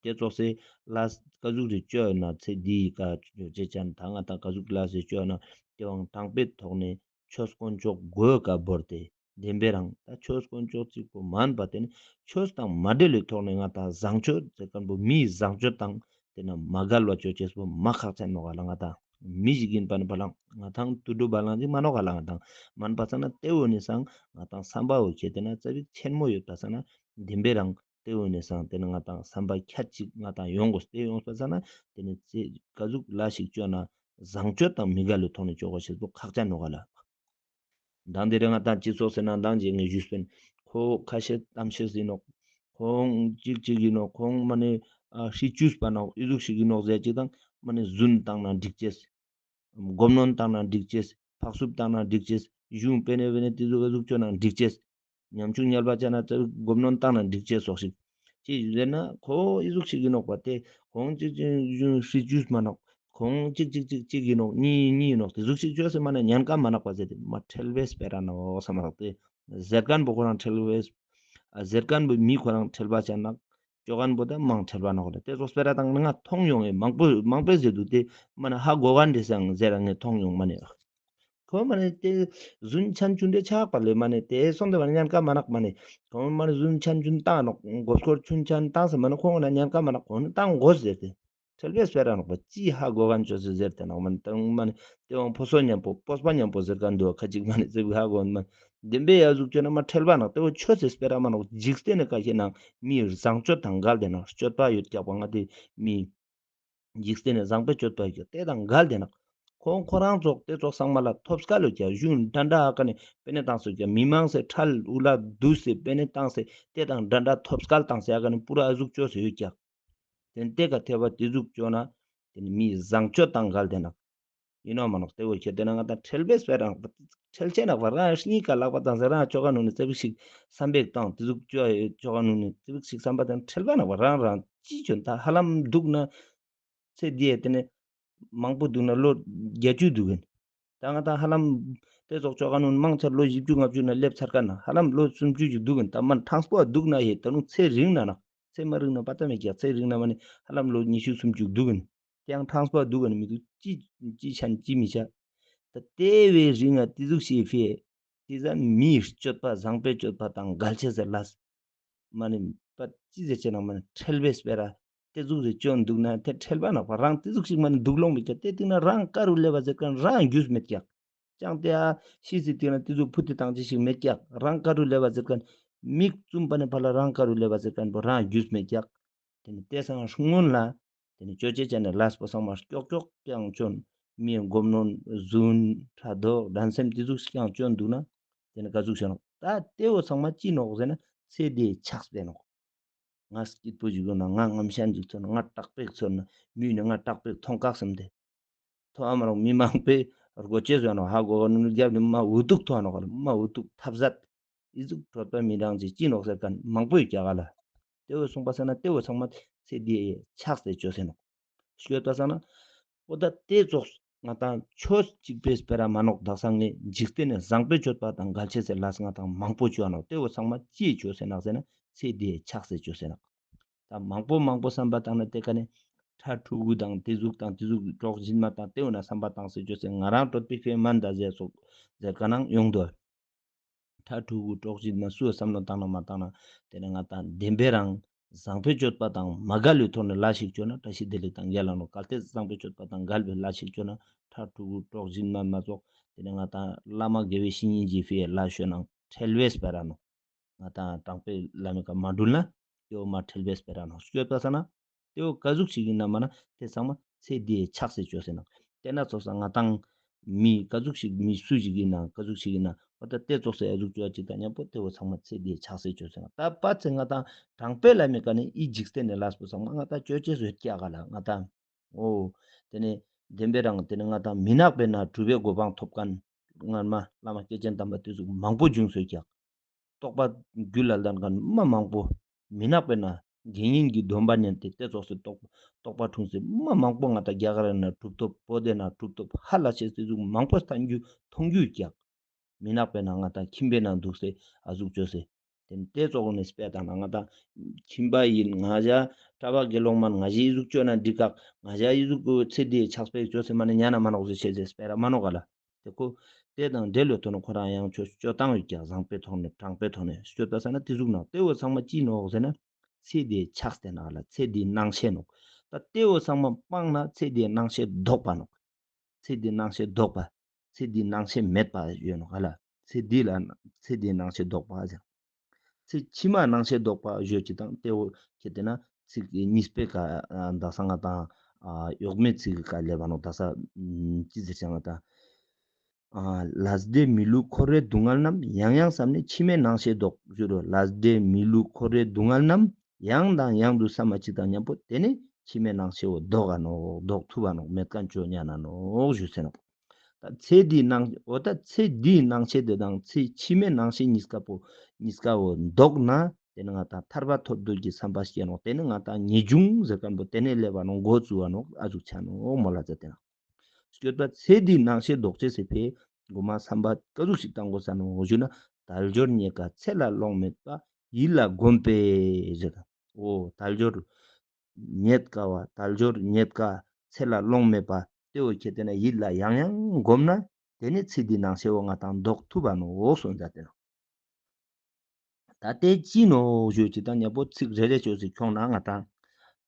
དེ་ཙོགས་སེ་ལ་ཀ་ཟུག་རེ་བཅོ་ན་ཚེ་འདིའི་ཀ་བཅོ་ཅེས་ཅན་ད་ང་དང་ཀ་ཟུག་ལ་སེ་བཅོ་ན་དེ་བང་དང་པའི་ཐོག་ནས་ཆོས་དཀོན་མཆོག་དགོས་ཀ་བོར་ཏེ་བདེན་པའི་རང་ད་ཆོས་དཀོན་མཆོག་གཅིག་པོ་མན་པ་དེ་ནི་ཆོས་དང་མ་འབྲེལ་བའི་ཐོག་ནས་ང་དང་བཟང་སྤྱོད་ཟེར་མཁན་པོ་མིའི་བཟང་སྤྱོད་དང་དེ་ན་མ་འགལ་བ་བཅོ་ཅེས་པོ་མ་ཁག་ཅན་ནོག་ག་ལ། ང་དང་མི་ཞིག་ཡིན་པ་ནི་བ་ལང་ང་དང་དུད་འགྲོ་བ་ལང་ཅིག་མ་ནོག་ག་ལ། ང་དང་མན་པ་ས་ན་དེ་འོ་ནི་སང་ང་དང་བསམ་པ་འོ་ཁྱེད་དེ་ན་ཙ་པིག་ཆེན་མོ་ཡོད་པ་ས་ན་བདེན་པའི་རང་དེ་འོ་ནི་སང་དེ་ནི་ང་དང་བསམ་པ་ཁྱད་ཅིག་ང་དང་ཡོང་དགོས། དེ་ཡོང་པ་ས་ན་དེ་ནི་ཚེ་ཀ་ཟུག་ལ་ཞིག་བཅོ་ན་བཟང་སྤྱོད་དང་མི་འགལ་བའི་ཐོག་ནས་བཅོ་དགོས་ཤེས་པོ་ཁག་ཅན་ནོག་ག་ལ། མདང་དེ་རིང་ང་དང་སྤྱི་ཚོགས་ཟེར་ན་མདང་རྗེས་ངས་ཞུས་པིན། ཁོ་ཁ་ཤས་གཏམ་ཤེས་ཡིན་ནོག་ཁོང་གཅིག་གཅིག་ཡིན་ནོག་ཁོང་མ་ནི་ཨ་ཧྲི་ཅུས་པ་ནོག་ཨི་ཟུག་ཞིག་ཡིན་ནོག་ཟེར་ཅིག་དང་མ་ནི་རྫུན་བཏང་ན་འགྲིག་ཅེས། སྒོམ་གནོན་བཏང་ན་འགྲིག་ཅེས། ཕག་སུབ་བཏང་ན་འགྲིག་ཅེས། གཞུང་པེ་ནེ་པེ་ནེ་དེ་ཟུག་ཨ་ཟུག་བཅོ་ན་འགྲིག་ཅེས། ཉམ་ཆུང་ཉལ་བ་ཅན་ན་ཙ་པིག་སྒོམ་གནོན་བཏང་ན་འགྲིག་ཅེས་སོགས་ཤིག་ཅི་ཟེར་ན་ཁོ་ཨི་ཟུག་ཞིག་ཡིན་ནོག་པ་དེ་ཁོང་གཅིག་གཅིག་གཞུང་ཧྲི་ཅུས་མ་ནོག་ཁོང་གཅིག་གཅིག་གཅིག་གཅིག་ཡིན་ནོག་གཉིས་གཉིས་ཡིན་ནོག་དེ་ཟུག་ཞིག་བཅོས་སེ་མ་ནི་ཉན་ཀ་མ་ནོག་པ་ཟེར་ཏེ་མ་ཁྲེལ་བས་སྤེ་ར་ནོག་བསམ་མ་ནོག་དེ་ཟེར་མཁན་པོ་ཁོ་རང་ཁྲེལ་བས་ཨ་ཟེར་མཁན་པོ་མི་ཁོ་རང་ཁྲེལ་བ་ཅན་ནོག་བཅོ་མཁན་པོ་ད་མང་ཁྲེལ་བ་ནོག་ལ། དེ་ཙོགས་སྤེ་ར་དང་ང་མཐོང་ཡོང་ངེ་མང་པོ་མང་པོས་ཟེར་འདུག་དེ་མ་ནི་ཧ་གོ་ག་འདྲེ་སང་ཟེར་ར་ངས་མཐོང་ཡོང་མ་ནི། ཁོ་མ་ནི་དེ་རྫུན་ཆན་ཆུན་དེ་ཆགས་པ་ལས་མ་ནི་དེ་སོང་དེ་མ་ནི་ཉན་ཀ་མ་ནོག་མ་ནི། ཁོ་མ་ནི་རྫུན་ཆན་ཆུན་བཏང་ནོག་མགོ་སྐོར་ཆུན་ཆན་བཏང་ས་མ་ནི་ཁོང་ན་ཉན་ཀ་མ་ནོག་ཁོང་ནི་བཏང་དགོས་ཟེར་ཏེ། ཁྲེལ་བས་སྤེ་ར་ནོག་པ་ཅི་ཧ་གོ་ག་འཇོག་ཟེར་ཟེར་ཏེ་ནོག་མ་ནི་དང་མ་ནི་དེ་བང་ཕོ་སོ་མཉམ་པོ་སྤོས་པ་མཉམ་པོ་ཟེར་ག་འདུག་ཁ་ཅིག་མ་ནི་ཙེ་བི་ཧ་གོ་མ་ནི་བདེན་པའི་ཡ་ཟུག་བཅོ་ན་མ་ཁྲེལ་བ་ནོག་དེ་བོ་ཆོས་ཟེར་སྤེ་ར་མ་ནོག་འཇིག་རྟེན་ནི་ཀ་ཤེ་ནང་མིའི་བཟང་སྤྱོད་དང་འགལ་ཏེ་ནོག་སྤྱོད་པ་ཡོད་ཀྱག་པ་ང་དེ་མི། འཇིག་རྟེན་ནི་བཟང་པོའི་སྤྱོད་པ་ཡོད་ཀྱག་དེ་དང་འགལ་ཏེ་ནོག་ཁོང་ཁོ་རང་ཚོགས་དེ་ཚོགས་ཚང་མ་ལ་ཐོབ་སྐལ་ཡོད་ཀྱག་གཞུང་འདྲ་འདྲ་ཨ་ཀ་ནི་པེ་ནེ་བཏང་སེ་ཡོད་ཀྱག་མི་མང་སེ་ཁྲལ་འུ་ལ་བསྡུས་སེ་པེ་ནེ་བཏང་སེ་དེ་དང་འདྲ་འདྲ་ཐོབ་སྐལ་བཏང་སེ་ཨ་ཀ་ནི་པུ་ར་ཨ་ཟུག་བཅོས་སེ་ཡོད་ཀྱག་དེ་དེ་ཀ་ཐེ་བ་དེ་ཟུག་བཅོ་ན་དེ་ནི་མིའི་བཟང་སྤྱོད་དང་འགལ་ཏེ་ནོག་ཡིན་ནོག་མ་ནོག་དེ་བོ་ཁྱེད་དེ་ན་ང་དང་ཁྲེལ་བས་སྤེ་ར་ཁྲེལ་ཆེ་ནོག་པ་རང་གཉིས་ཀ་ལག་པ་བཏང་སེ་རང་བཅོ་ག་ནུ་ནི་ཙེ་བིག་ཞིག་བསམ་པས་བཏང་དེ་ཟུག་བཅོ་བཅོ་ག་ནུ་ནི་ཙེ་བིག་ཞིག་བསམ་པ་དང་ཁྲེལ་བ་ནོག་པ་རང་རང་ཅི་བཅོ་ན་ད་ཧ་ལམ་འདུག་ན་ཚེ་འདིའི་དེ་ནི་མང་པོ་འདུག་ན་ལོ་བརྒྱད་ཅུ་འདུག་གིན། ད་ང་དང་ཧ་ལམ་དེ་ཙོགས་བཅོ་ག་ནུ་མང་ཆེ་ལོ་བཞི་བཅུ་ལྔ་བཅུ་ན་སླེབས་ཚར་ཀ་ན་ཧ་ལམ་ལོ་སུམ་ཅུ་ཞིག་འདུག་གིན། ད་མ་གྲངས་པོ་འདུག་ན་ཧེ་ད་ནུ་ཚེ་རིང་ན་ན་ཚེ་མ་རིང་ན་པ་ཏ་མེད་ཀྱག་ཚེ་རིང་ན་མ་ནི་ཧ་ལམ་ལོ་ཉི་ཤུ་སུམ་ཅུ་འདུག་གིན། དེ་ཡང་གྲངས་པོ་འདུག་གིན་མི་འདུག་ཅི་ཅི་ཆ་ཅི་མི་ཆ། ད་དེ་བས་རིང་ང་དེ་ཟུག་ཤེས་ཕི་དེ་ཟ་མིའི་སྤྱོད་པ་བཟང་པོའི་སྤྱོད་པ་དང་འགལ་ཆེ་ཟེར་ལ། མ་ནི་པ་ཅི་ཟེར་ཆེ་ན་མ་ནི་ཁྲེལ་བས་སྤེ་ར་དེ་ཟུག་རེ་བཅོ་འདུག་ན་དེ་ཁྲེལ་བ་ནོག་པ་རང་དེ་ཟུག་ཞིག་མ་ནི་འདུག་ལོང་མེད་ཀྱག་དེ་སྟེང་ན་རང་ཀ་རུ་ལེབ་བ་ཟེར་མཁན་རང་རྒྱུས་མེད་ཀྱག་ཅང་དེ་ཨ་ཤི་སི་སྟེང་ན་དེ་ཟུག་ཕུ་ཏི་བཏང་ཅི་ཞིག་མེད་ཀྱག་རང་ཀ་རུ་ལེབ་བ་ཟེར་མཁན་མིག་བཙུམ་པ་ནི་ཕ་ལ་རང་ཀ་རུ་ལེབ་བ་ཟེར་མཁན་པོ་རང་རྒྱུས་མེད་ཀྱག་དེ་ནི་དེ་སང་སྔོན་ལ་དེ་ནི་ཅོ་ཅེ་ཅན་ནི་ལས་པོ་ཚང་མ་ཀྱོག་ཀྱོག་ཀྱང་བཅོ་ན་མིའི་སྒོམ་གནོན་རྫུན་ཕྲག་དོག་འགྲན་སེམས་དེ་ཟུག་ཞིག་ཀྱང་བཅོ་འདུག་ན་དེ་ནི་ག་ཟུག་ཤེས་ནོག་ད་དེ་བོ་ཚང་མ་ཅི་ནོག་ཟེར་ན་ཚེ་འདིའི་ཆགས་པས་ནོག་ང་སྐྱིད་པོ་ཞིག་ཡོང་ན་ང་ངམ་ཤན་ཞིག་ཚོར་ན་ང་དྲག་པོ་ཞིག་ཚོར་ན་མི་ཡུལ་ནི་ང་དྲག་པོ་ཞིག་མཐོང་ཀག་བསམ་སྟེ། ཐོ་ཨ་མ་རོག་མི་མང་པོས་སྒོ་ཅེས་ཟོ་ནོག་ཧ་གོ་ག་ནུ་རྒྱབ་ནི་མ་འུ་ཐུག་ཐོ་ནོག་ལ་མ་འུ་ཐུག་ཐབས་ཟད། ཨི་ཟུག་གྲོད་པ་མི་འདང་ཅིག་ཅི་ནོག་ཟེར་མཁན་མང་པོས་རྒྱག་ག་ལ། དེ་བོ་སོང་པ་ས་ན་དེ་བོ་ཚང་མ་ཚེ་འདིའི་ཆགས་སེ་བཅོས་སེ་ནོག་ཤོད་པ་ས་ན། འོ་ད་དེ་ཙོགས་ང་དང་ཆོས་གཅིག་པོའི་སྤེ་ར་མ་ནོག་དག་ས་ངས་འཇིག་རྟེན་ནི་བཟང་པོའི་སྤྱོད་པ་དང་འགལ་ཆེ་སེ་ལས་ང་དང་མང་པོ་བཅོ་ནོག་དེ་བོ་ཚང་མ་ཅིའི་བཅོས་སེ་ནོག་ཟེར་ན་ཚེ་འདིའི་ཆགས་སེ་བཅོས་སེ་ནོག་ད་མང་པོ་མང་པོ་བསམ་པ་བཏང་ན་དེ་ཀ་ནས་ཁྲ་ཕྲུ་གུ་དང་དེ་ཟུག་དང་དེ་ཟུག་གྲོགས་ཡིན་མ་དང་དེ་བོ་ན་བསམ་པ་བཏང་སེ་བཅོས་སེ་ང་རང་གྲོད་པའི་ཁེ་མན་ད་ཟེར་སོགས་ཟེར་ག་ནང་ཡོང་དོ། ཁྲ་ཕྲུ་གུ་གྲོགས་ཡིན་མ་སུ་བསམ་བློ་བཏང་ན་མ་བཏང་ན་དེ་ནས་ང་དང་བདེན་པའི་རང་བཟང་པོའི་སྤྱོད་པ་དང་མ་འགལ་བའི་ཐོག་ནས་ལས་ཤིག་བཅོ་ན་བཀྲ་ཤིས་བདེ་ལེགས་དང་རྒྱལ་ལ་ནོག་གལ་ཏེ་བཟང་པོའི་སྤྱོད་པ་དང་འགལ་བའི་ལས་ཤིག་བཅོ་ན་ཁྲ་ཕྲུ་གུ་གྲོགས་ཡིན་མ་མ་ཙོགས་དེ་ནས་ང་དང་བླ་མ་དགེ་བའི་བཤེས་གཉེན་གྱི་ཕིའི་ལས་བཅོ་ན་ཁྲེལ་བས་སྤེ་ར་ནོག་ང་དང་དྲང་པོའི་ལམ་ཀ་མ་འགྲུལ་ན་དེ་བོ་མ་ཁྲེལ་བས་སྤེ་ར་ནོག་སྤྱོད་པ་ས་ན། དེ་བོ་ག་ཟུག་ཞིག་ཡིན་ན་མ་ན་དེ་ཚང་མ་ཚེ་འདིའི་ཆགས་སེ་བཅོས་སེ་ནོག་དེ་ན་ཙོགས་ས་ང་དང་མི་ག་ཟུག་ཞིག་མི་སུ་ཞིག་ཡིན་ན་ག་ཟུག་ཞིག་ཡིན་ན་འོ་ད་དེ་ཙོགས་སེ་ཨ་ཟུག་བཅོ་ཅིག་དང་མཉམ་པོ་དེ་བོ་ཚང་མ་ཚེ་འདིའི་ཆགས་སེ་བཅོས་སེ་ནོག་ད་པ་ཚེ་ང་དང་དྲང་པོའི་ལམ་ཀ་ནས་ཨི་འཇིག་རྟེན་ནི་ལས་པོ་ཚང་མ་ང་དང་བཅོ་ཅེས་སུ་ཡོད་ཀྱག་ག་ལ་ང་དང་། འོ། དེ་ནས་ བདེན་པའི་རང་དེ་ནི་ང་དང་མི་ནག་པའི་ནང་གྲུབ་པའི་གོ་འཕང་ཐོབ་མཁན་སྔར་མ་བླ་མ་སྐྱེས་ཆེན་དམ་པ་དེ་ཟུག་མང་པོ་བྱུང་སོང་ཀྱག། རྟོགས་པ་རྒྱུད་ལ་ལྡན་མཁན་མ་མང་པོ་མི་ནག་པའི་ནང་དགེ་བསྙེན་གྱི་སྡོམ་པ་ཉན་ཏེ་དེ་ཙོགས་སུ་རྟོགས་རྟོགས་པ་འཁྲུངས་སེ་མ་མང་པོ་ང་དང་རྒྱ་གར་ནང་གྲུབ་ཐོབ་བོད་དེ་ནང་གྲུབ་ཐོབ་ཧ་ལས་ཆེ་དེ་ཟུག་མང་པོ་བསྟན་རྒྱུ་མཐོང་རྒྱུ་ཀྱག། མི་ནག་པའི་ནང་ང་དང་ཁྱིམ་པའི་ནང་འདུག་སེ་ཨ་ཟུག་བཅོས་སེ། དེ་ནི་དེ་ཙོགས་ནས་དཔེ་དང་ན་ང་དང་ཁྱིམ་པ་ཡིན་ང་ཞ་གྲྭ་པ་དགེ་སློང་མ་ང་ཞའི་ཨི་ཟུག་བཅོས་ན་འགྲིག་ག། ང་ཞའི་ཨི་ཟུག་གི་ཚེ་འདིའི་ཆགས་པའི་བཅོས་སེ་མ་ནི་ཉན་ན་མ་ནོག་ཟེར་ཆེ་ཟེར་སྤེ་ར་མ་ནོག་ག་ལ། དེ་ཁོ་དེ་དང་འབྲེལ་ཡོད་དོ་ནི་ཁོ་རང་ཡང་ཆོས་སྤྱོད་སྟངས་ཡོད་ཀྱག། བཟང་པོའི་ཐོག་ནས་དྲང་པོའི་ཐོག་ནས་སྤྱོད་པ་ས་ན་དེ་ཟུག་ནོག། དེ་བོ་ཚང་མ་ཅི་ནོག་ཟེར་ན་ཚེ་འདིའི་ཆགས་དེ་ནོག་ལ། ཚེ་འདིའི་སྣང་ཤས་ནོག། ད་དེ་བོ་ཚང་མ་སྤངས་ན་ཚེ་འདིའི་སྣང་ཤས་ལྡོག་པ་ནོག། ཚེ་འདིའི་སྣང་ཤས་ལྡོག་པ། ཚེ་འདིའི་སྣང་ཤས་མེད་པ་ཡོད་ནོག་ཧ་ལ། ཚེ་འདི་ལ་ཚེ་འདིའི་སྣང་ཤས་ལྡོག་པ་ཟེར། ཚེ་ཕྱི་མ་སྣང་ཤས་ལྡོག་པ་ཞུ་ཅིག་དང་དེ་འོ་ཁྱེད་དེ་ན་ཚིག་གཉིས་པའི་ཀ་ཨ་དག་ས་ང་དང་ཨ་འོག་མའི་ཚིག་གི་ཀ་ལེབ་བ་ནོག། དག་ས་ཨམ་ཅི་ཟེར་ཅང་ང་དང་ཨ་ལས་འབྲས་མི་བསླུ་འཁོར་བའི་སྡུག་བསྔལ་རྣམས། ཡང་ཡང་བསམས་ནས་ཕྱི་མའི་སྣང་ཤས་ལྡོག་ཞུ་རོ། ལས་འབྲས་མི་བསླུ་འཁོར་བའི་སྡུག་བསྔལ་རྣམས། ཡང་དང་ཡང་དུ་བསམ་མ་ཅིག་དང་མཉམ་པོ་དེ་ནི་ཕྱི་མའི་སྣང་ཤས་འོ་ལྡོག་ག་ནོག། ལྡོག་ཐུབ་བ་ནོག། མེད་མཁན་ཅོ་ཉན་ན་ནོག་ཞུ་ཟེར་ནོག། ད་ཚེ་འདིའི་སྣང་འོ་ད་ཚེ་འདིའི་སྣང་ཤས་དེ་དང་ཚེ་ཕྱི་མའི་སྣང་ཤས་གཉིས་ཀ་པོ་གཉིས་ཀ་བོ་ལྡོག་ན་དེ་ནི་ང་དང་ཐར་པ་ཐོབ་འདོད་ཀྱི་བསམ་པ་སྐྱེ་ནོག། དེ་ནི་ང་དང་ངེས་འབྱུང་ཟེར་མཁན་པོ་དེ་ནི་སླེབ་བ་ནོག། འགོ་བཙུགས་བ་ནོག། ཨ་ཟུག་ཆ་ནོག་མོ་ལ་ཟེར་ཏེ་ན། སྤྱོད་པ་ཚེ་འདིའི་སྣང་ཤས་ལྡོག་ཅེས་སི་ཕི་འ་གོ་མ་བསམ་པ་ཀ་ཟུག་ཞིག་བཏང་དགོས་ས་ནོག་ཞུ་ན། དལ་འབྱོར་རྙེད་དཀའ་ཚེ་ལ་ལོང་མེད་པ། ཡིད་ལ་གོམས་པས་ཟེར། འོ་དལ་འབྱོར་རྙེད་དཀའ་བ། དལ་འབྱོར་རྙེད་དཀའ་ཚེ་ལ་ལོང་མེད་པ། དེ་བོ་ཁྱེད་དེ་ན་ཡིད་ལ་ཡང་ཡང་གོམས་ན་དེ་ནི་ཚེ་འདིའི་སྣང་ཤས་བོ་ང་དང་ལྡོག་ཐུབ་བ་ནོག་གསུངས་ཏེ་ན། ད་དེ་ཅི་ནོག་ཞུ་ཅིག་དང་མཉམ་པོ་ཚིག་རེ་རེ་ཅོས་སེ་ཁྱོང་ན་ང་དང་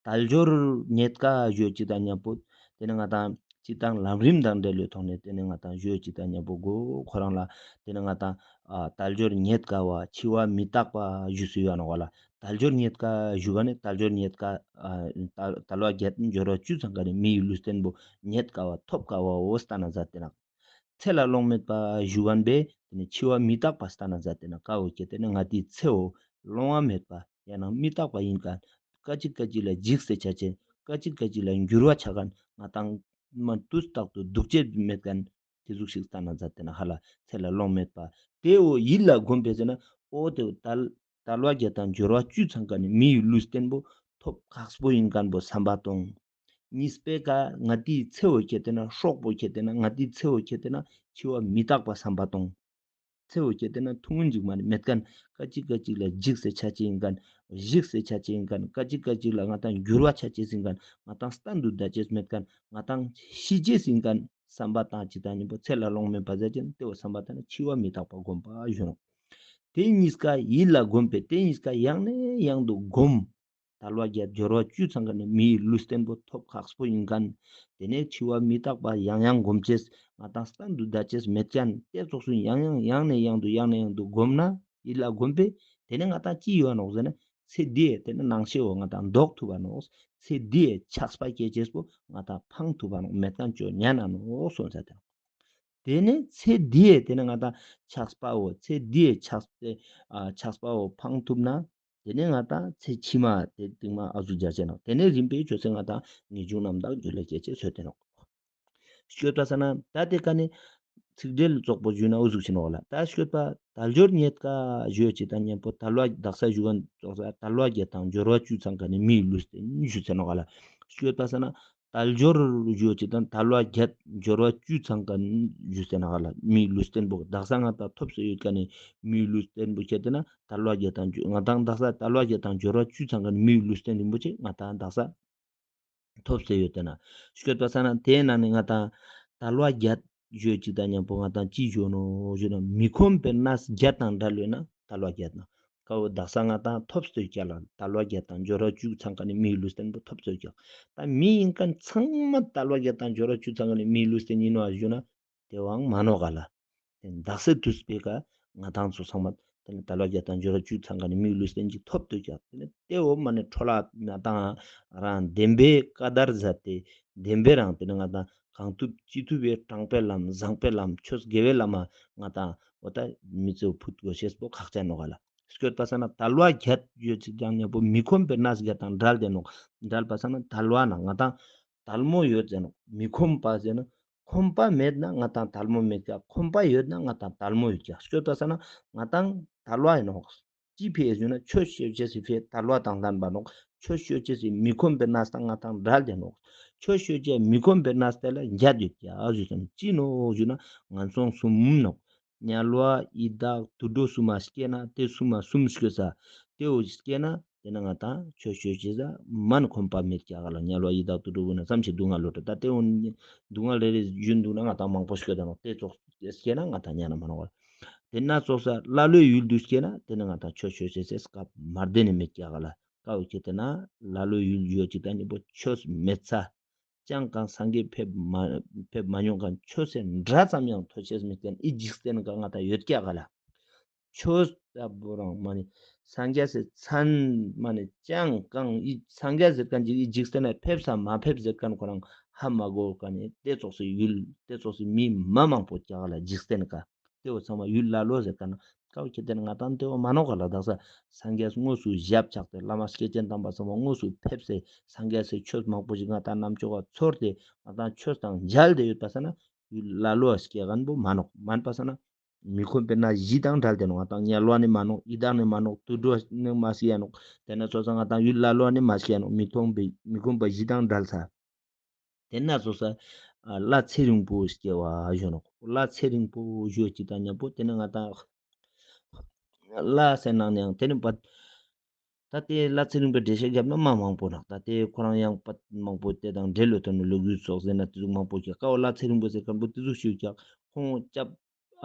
དལ་འབྱོར་རྙེད་དཀའ་ཞུ་ཅིག་དང་མཉམ་པོ་དེ་ནི་ང་དང་ཅིག་དང་ལམ་རིམ་དང་འབྲེལ་ཡོད་ཐོག་ནས་དེ་ནི་ང་དང་ཞུ་ཅིག་དང་མཉམ་པོ་གོ་ཁོ་རང་ལ་དེ་ནི་ང་དང་ཨ་དལ་འབྱོར་རྙེད་དཀའ་བ་འཆི་བ་མི་རྟག་པ་ཞུ་སུ་ཡོད་ནོག་ལ། དལ་འབྱོར་རྙེད་དཀའ་ཞུ་ག་ནི་དལ་འབྱོར་རྙེད་དཀའ་ཨ་དལ་དལ་བ་བརྒྱད་འབྱོར་བ་བཅུ་ཚང་ཀ་ནི་མི་ཡི་ལུས་རྟེན་པོ་རྙེད་དཀའ་བ་ཐོབ་དཀའ་བ་འོ་སྟན་ན་མཛད་དེ་ན། ཚེ་ལ་ལོང་མེད་པ་ཞུ་བ་ན་བས་དེ་ནི་འཆི་བ་མི་རྟག་པ་སྟན་ན་མཛད་དེ་ན། ཀ་བོ་ཁྱེད་དེ་ནི་ང་དེའི་ཚེ་བོ་ལོང་བ་མེད་པ་ཡང་ན་མི་རྟག་པ་ཡིན་མཁན། སྐད་ཅིག་སྐད་ཅིག་ལ་འཇིག་སེ་ཆ་ཅེས་སྐད་ཅིག་སྐད་ཅིག་ལ་འགྱུར་བ་ཆ་མཁན་ང་དང་མ་དུས་རྟག་ཏུ་སྡུག་ཅེས་མེད་མཁན་དེ་ཟུག་ཞིག་སྟན་ན་མཛད་དེ་ན་ཧ་ལ། ཚེ་ལ་ལོང་མེད་པ་དེ་བོ་ཡིད་ལ་གོམས་པས་ཟེར་ན་འོ་དེ་བོ་དལ་དལ་བ་བརྒྱད་དང་འབྱོར་བ་བཅུ་ཚང་ཀ་ནི་མི་ཡི་ལུས་རྟེན་པོ་ཐོབ་ཁག་པོ་ཡིན་མཁན་པོ་བསམ་པ་གཏོང་། གཉིས་པའི་ཀ་ང་དེའི་ཚེ་བོ་ཁྱེད་དེ་ན་སྲོག་པོ་ཁྱེད་དེ་ན་ང་དེའི་ཚེ་བོ་ཁྱེད་དེ་ན་འཆི་བ་མི་རྟག་པ་བསམ་པ་གཏོང་། ཚེ་བོ་ཁྱེད་དེ་ན་ཐུང་ངུན་ཅིག་མ་ནི་མེད་མཁན། སྐད་ཅིག་སྐད་ཅིག་ལ་འཇིག་སེ་ཆ་ཅེས་ཡིན་མཁན། ཞིག་སེ་ཆ་ཅེས་ཡིན་མཁན། སྐད་ཅིག་སྐད་ཅིག་ལ་ང་དང་འགྱུར་བ་ཆ་ཅེས་ཡིན་མཁན། ང་དང་སྟན་དུ་བདའ་ཅེས་མེད་མཁན། ང་དང་ཤི་ཅེས་ཡིན་མཁན་བསམ་པ་བཏང་ཅིག་དང་མཉམ་པོ་ཚེ་ལ་ལོང་མེད་པ་ཟེར་ཅེས་དེ་བོ་བསམ་པ་བཏང་ན་འཆི་བ་མི་རྟག་པ་སྒོམ་པ་ཞུ་ནོག། དེ་གཉིས་ཀ་ཡིད་ལ་གོམས་པས་དེ་གཉིས་ཀ་ཡང་ནས་ཡང་དུ་སྒོམ། དལ་བ་བརྒྱད་འབྱོར་བ་བཅུ་ཚང་ཀ་ནི་མི་ཡི་ལུས་རྟེན་པོ་ཐོབ་ཁག་པོ་ཡིན་མཁན། དེ་ནས་འཆི་བ་མི་རྟག་པ་ཡང་ཡང་སྒོམ་ཅེས་ང་དང་སྟན་དུ་བདའ་ཅེས་མེད་མཁན་དེ་ཙོགས་སུ་ཡང་ཡང་ཡང་ནས་ཡང་དུ་ཡང་ནས་ཡང་དུ་སྒོམ་ན་ཡིད་ལ་གོམས་པས་དེ་ནས་ང་དང་ཅི་ཡོང་ནོག་ཟེར་ན་ཚེ་འདིའི་དེ་ནས་སྣང་ཤས་བོ་ང་དང་ལྡོག་ཐུབ་བ་ནོག། ཚེ་འདིའི་ཆགས་པ་སྐྱེ་ཅེས་པོ་ང་དང་ཕང་ཐུབ་བ་ནོག། མེད་མཁན་ཅོ་ཉན་ན་ནོག་གསུངས་ས་དེ། དེ་ནས་ཚེ་འདིའི་དེ་ནས་ང་དང་ཆགས་པ་བོ་ཚེ་འདིའི་ཆགས་པའི་ཨ་ཆགས་པ་བོ་ཕང་ཐུབ་ན། དེ་ནས་ང་དང་ཚེ་ཕྱི་མ་དེ་སྟིང་མ་ཨ་ཟུག་སྦྱར་ཅེས་ནོག། དེ་ནས་རིམ་པས་ཆོས་སེ་ང་དང་ངེས་འབྱུང་རྣམ་དག་རྒྱུད་ལ་སྐྱེ་ཅེས་ཟེར་ཏེ་ནོག། སྤྱོད་པ་ས་ན་ད་དེ་ཀ་ནས་ཚིག་འགྲེལ་རྫོགས་པོ་ཞུས་ན་ཨ་ཟུག་ཅིག་ནོག་ལ། ད་སྤྱོད་པ་དལ་འབྱོར་རྙེད་དཀའ་ཞུ་ཅིག་དང་མཉམ་པོ་དལ་བ་དག་ས་ཞུ་བ་ཙོགས་ས་དལ་བ་བརྒྱད་དང་འབྱོར་བ་བཅུ་ཚང་ཀ་ནི་མི་ཡི་ལུས་རྟེན་ཞུ་ཅེས་ནོག་ལ། སྤྱོད་པ་ས་ན་དལ་འབྱོར་ཞུ་ཅིག་དང་དལ་བ་བརྒྱད་འབྱོར་བ་བཅུ་ཚང་ཀ་ནི་ཞུ་ཅེས་ནོག་ལ། མི་ཡི་ལུས་རྟེན་པོ་དག་ས་ང་དང་ཐོབ་སྟེ་ཡོད་ཀ་ནི་མི་ཡི་ལུས་རྟེན་པོ་ཁྱེད་དེ་ན་དལ་བ་བརྒྱད་དང་འབྱོར་ང་དང་དག་ས་དལ་བ་བརྒྱད་དང་འབྱོར་བ་བཅུ་ཚང་ཀ་ནི་མི་ཡི་ལུས་རྟེན་རིན་པོ་ཆེ་ང་དང་དག་ས་ཐོབ་སྟེ་ཡོད་དེ་ན། སྤྱོད་པ་ས་ན་དེའི་ནང་ནས་ང་དང་དལ་བ་བརྒྱད་ཞུ་ཅིག་དང་མཉམ་པོ་ང་དང་ཅི་ཞུ་ནོག་ཞུ་ན་མི་ཁོམ་པའི་གནས་བརྒྱད་དང་བྲལ་བས་ན་དལ་བ་བརྒྱད་ན། ཀ་བོ་དག་ས་ང་དང་ཐོབ་སྟེ་ཀྱག་ལ་དལ་བ་བརྒྱད་དང་འབྱོར་བ་བཅུ་ཚང་ཀ་ནི་མི་ཡི་ལུས་རྟེན་པོ་ཐོབ་སྟེ་ཀྱག། ད་མི་ཡིན་མཁན་ཚང་མ་དལ་བ་བརྒྱད་དང་འབྱོར་བ་བཅུ་ཚང་ཀ་ནི་མི་ཡི་ལུས་རྟེན་ཡིན་ནོག་ཞུ་ན། དེ་བའང་མ་ནོག་ག་ལ། དེ་དག་ས་དུས་པའི་ཀ་ང་དང་ཚོ་ཚང་མ་དེ་ནི་དལ་བ་བརྒྱད་དང་འབྱོར་བ་བཅུ་ཚང་ཀ་ནི་མི་ཡི་ལུས་རྟེན་ཅིག་ཐོབ་སྟེ་ཀྱག། དེ་ནི་དེ་བོ་མ་ནི་འཕྲོ་བརླག་ང་དང་རང་བདེན་པའི་ཀ་དར་ཟ་སྟེ་བདེན་པའི་རང་དེ་ནི་ང་དང་གང་ཐུབ་ཅི་ཐུབ་པའི་དྲང་པའི་ལམ་བཟང་པའི་ལམ་ཆོས་དགེ་བའི་ལམ་མ་ང་དང་འོ་ད་མི་ཚེ་ཕུད་དགོས་ཤེས་པོ་ཁག་ཅན་ནོག་ག་ལ། སྤྱོད་པ་ས་ན་དལ་བ་བརྒྱད་ཡོད་ཅིག་ཀྱང་མཉམ་པོ་མི་ཁོམ་པའི་གནས་བརྒྱད་དང་བྲལ་ཏེ་ནོག། བྲལ་པ་ས་ན་དལ་བ་ན་ང་དང་། དལ་མོ་ཡོད་ཟེར་ནོག། མི་ཁོམ་པ་ཟེར་ན་ཁོམ་པ་མེད་ན་ང་ཏང་དལ་མོ་མེད་ཀྱག། ཁོམ་པ་ཡོད་ན་ང་ཏང་དལ་མོ་ཡོད་ཀྱག། སྐྱོད་པ་ས་ན་ང་ཏང་དལ་བ་ཡིན་ནོག། ཅི་ཕི་ཨེ་ཞུ་ན་ཆོས་ཤོད་ཅེས་སི་ཕི་དལ་བ་དང་ལྡན་པ་ནོག། ཆོས་ཤོད་ཅེས་སི་མི་ཁོམ་པའི་གནས་སྟངས་ང་ཏང་བྲལ་ཏེ་ནོག། ཆོས་ཤོད་ཅེས་མི་ཁོམ་པའི་གནས་སྟངས་ལ་འགྱད་ཡོད་ཀྱག་ཨ་ཞུ་ཙམ་ཅི་ནོག་ཞུ་ན་ངན་སོང་གསུམ་ནོག། དམྱལ་བ་ཡི་དྭགས་དུད་འགྲོ་གསུམ་མ་སྐྱེས་ན་དེ་གསུམ་མ་གསུམ་སྐྱོད་ས་དེ་བོ་སྐྱེས་ན་དེ་ན་ང་ཏང་ཆོས་ཤོད་ཅེས་ས་མན་ཁོམ་པ་མེད་ཀྱག་ག་ལ། དམྱལ་བ་ཡི་དྭགས་དུད་འགྲོ་བོ་ན་ཙམ་ཞིག་སྡུག་བསྔལ་ལོ་ད་དེ་བོ་སྡུག་བསྔལ་རེ་རེ་བཞིན་འདུག་ན་ང་ཏང་མང་པོ་སྐྱོད་ད་ནོག། དེ་ཙོགས་སྐྱེས་ན་ང་ཏང་དམྱལ་ན་མ་ནོག་ག་ལ། དེ་ན་ཙོགས་ས་ཀླ་ཀློའི་ཡུལ་དུ་སྐྱེས་ན་དེ་ན་ང་ཏང་ཆོས་ཤོད་ཅེས་སི་སྐབས་མ་བདེ་ནི་མེད་ཀྱག་ག་ལ། ཀ་བོ་ཁྱེད་དེ་ན་ཀླ་ཀློའི་ཡུལ་ཡོད་ཅིག་ད་ཉིན་པོ་ཆོས་མེད་ས། ཅང་གང་སངས་རྒྱས་ཕེབས་མ་ཕེབས་མ་མྱོང་མཁན་ཆོས་སེ་འདྲ་ཙམ་ཡང་ཐོས་ཤེས་མེད་མཁན་ཨི་འཇིག་རྟེན་ག་ང་ཏང་ཡོད་ཀྱག་ག་ལ། ཆོས་ལྟ་བུ་རང་མ་ནི་སངས་རྒྱས་སི་མཚན་མ་ནི་ཅང་གང་ཨི་སངས་རྒྱས་ཟེར་མཁན་ཅིག་ཨི་འཇིག་རྟེན་ན་ཕེབས་སམ་མ་ཕེབས་ཟེར་མཁན་ཁོ་རང་ཧ་མ་གོ་མཁན་ནི་དེ་ཙོགས་སི་ཡུལ་དེ་ཙོགས་སི་མི་མ་མང་པོ་ཀྱག་ག་ལ་འཇིག་རྟེན་ག། དེ་བོ་ཚང་མ་ཡུལ་ཀླ་ཀློ་ཟེར་མཁན་ཀ་བོ་ཁྱེད་དེ་ན་ང་ཏང་དེ་བོ་མ་ནོག་ག་ལ། དག་ས་སངས་རྒྱས་དངོས་སུ་ཞབས་བཅགས་ཏེ་བླ་མ་སྐྱེས་ཆེན་དམ་པ་ཚང་མ་དངོས་སུ་ཕེབས་སེ་སངས་རྒྱས་སི་ཆོས་མང་པོ་ཞིག་ང་ཏང་རྣམ་ཅོག་ག་ཚོར་ཏེ་ང་ཏང་ཆོས་དང་མཇལ་ཏེ་ཡོད་པ་ས་ན་ཡུལ་ཀླ་ཀློ་སྐྱེ་མཁན་བོ་མ་ནོག། མན་པ་ས་ན་མི་ཁོམ་པའི་གནས་བཞི་དང་བྲལ་ཏེ་ནོག། ང་ཏང་དམྱལ་བ་ནི་མ་ནོག། ཡི་དྭགས་ནི་མ་ནོག། དུད་འགྲོ་ནི་མ་སྐྱེ་ནོག། དེ་ན་ཙོགས་ས་ང་ཏང་ཡུལ་ཀླ་ཀློ་ནི་མ་སྐྱེ་ནོག། མི་ཁོམ་པའི་མི་ཁོམ་པ་བཞི་དང་བྲལ་ས། དེ་ན་ཙོགས་ས་ལྷ་ཚེ་རིང་པོ་སྐྱེ་བ་ཞུ་ནོག། ལྷ་ཚེ་རིང་པོ་ཞུ་ཅིག་ད་ཉམ་པོ་དེ་ན་ང་ཏང་ལྷ་ཟེར་ནང་ནའང་དེ་ནི་པ་ད་དེ་ལྷ་ཚེ་རིང་པོའི་འགྲེལ་བཤད་བརྒྱབ་ན་མ་མང་པོ་ནོག། ད་དེ་ཁོ་རང་ཡང་པ་མང་པོ་དེ་དང་འབྲེལ་ལོ་དོན་ནི་ལོ་རྒྱུས་ཙོགས་ཟེར་ན་དེ་ཟུག་མང་པོ་ཀྱག། ཀ་བོ་ལྷ་ཚེ་རིང་པོ་ཟེར་མཁན་པོ་དེ་ཟུག་ཞུ་ཀྱག། ཁོང་སྐྱབས་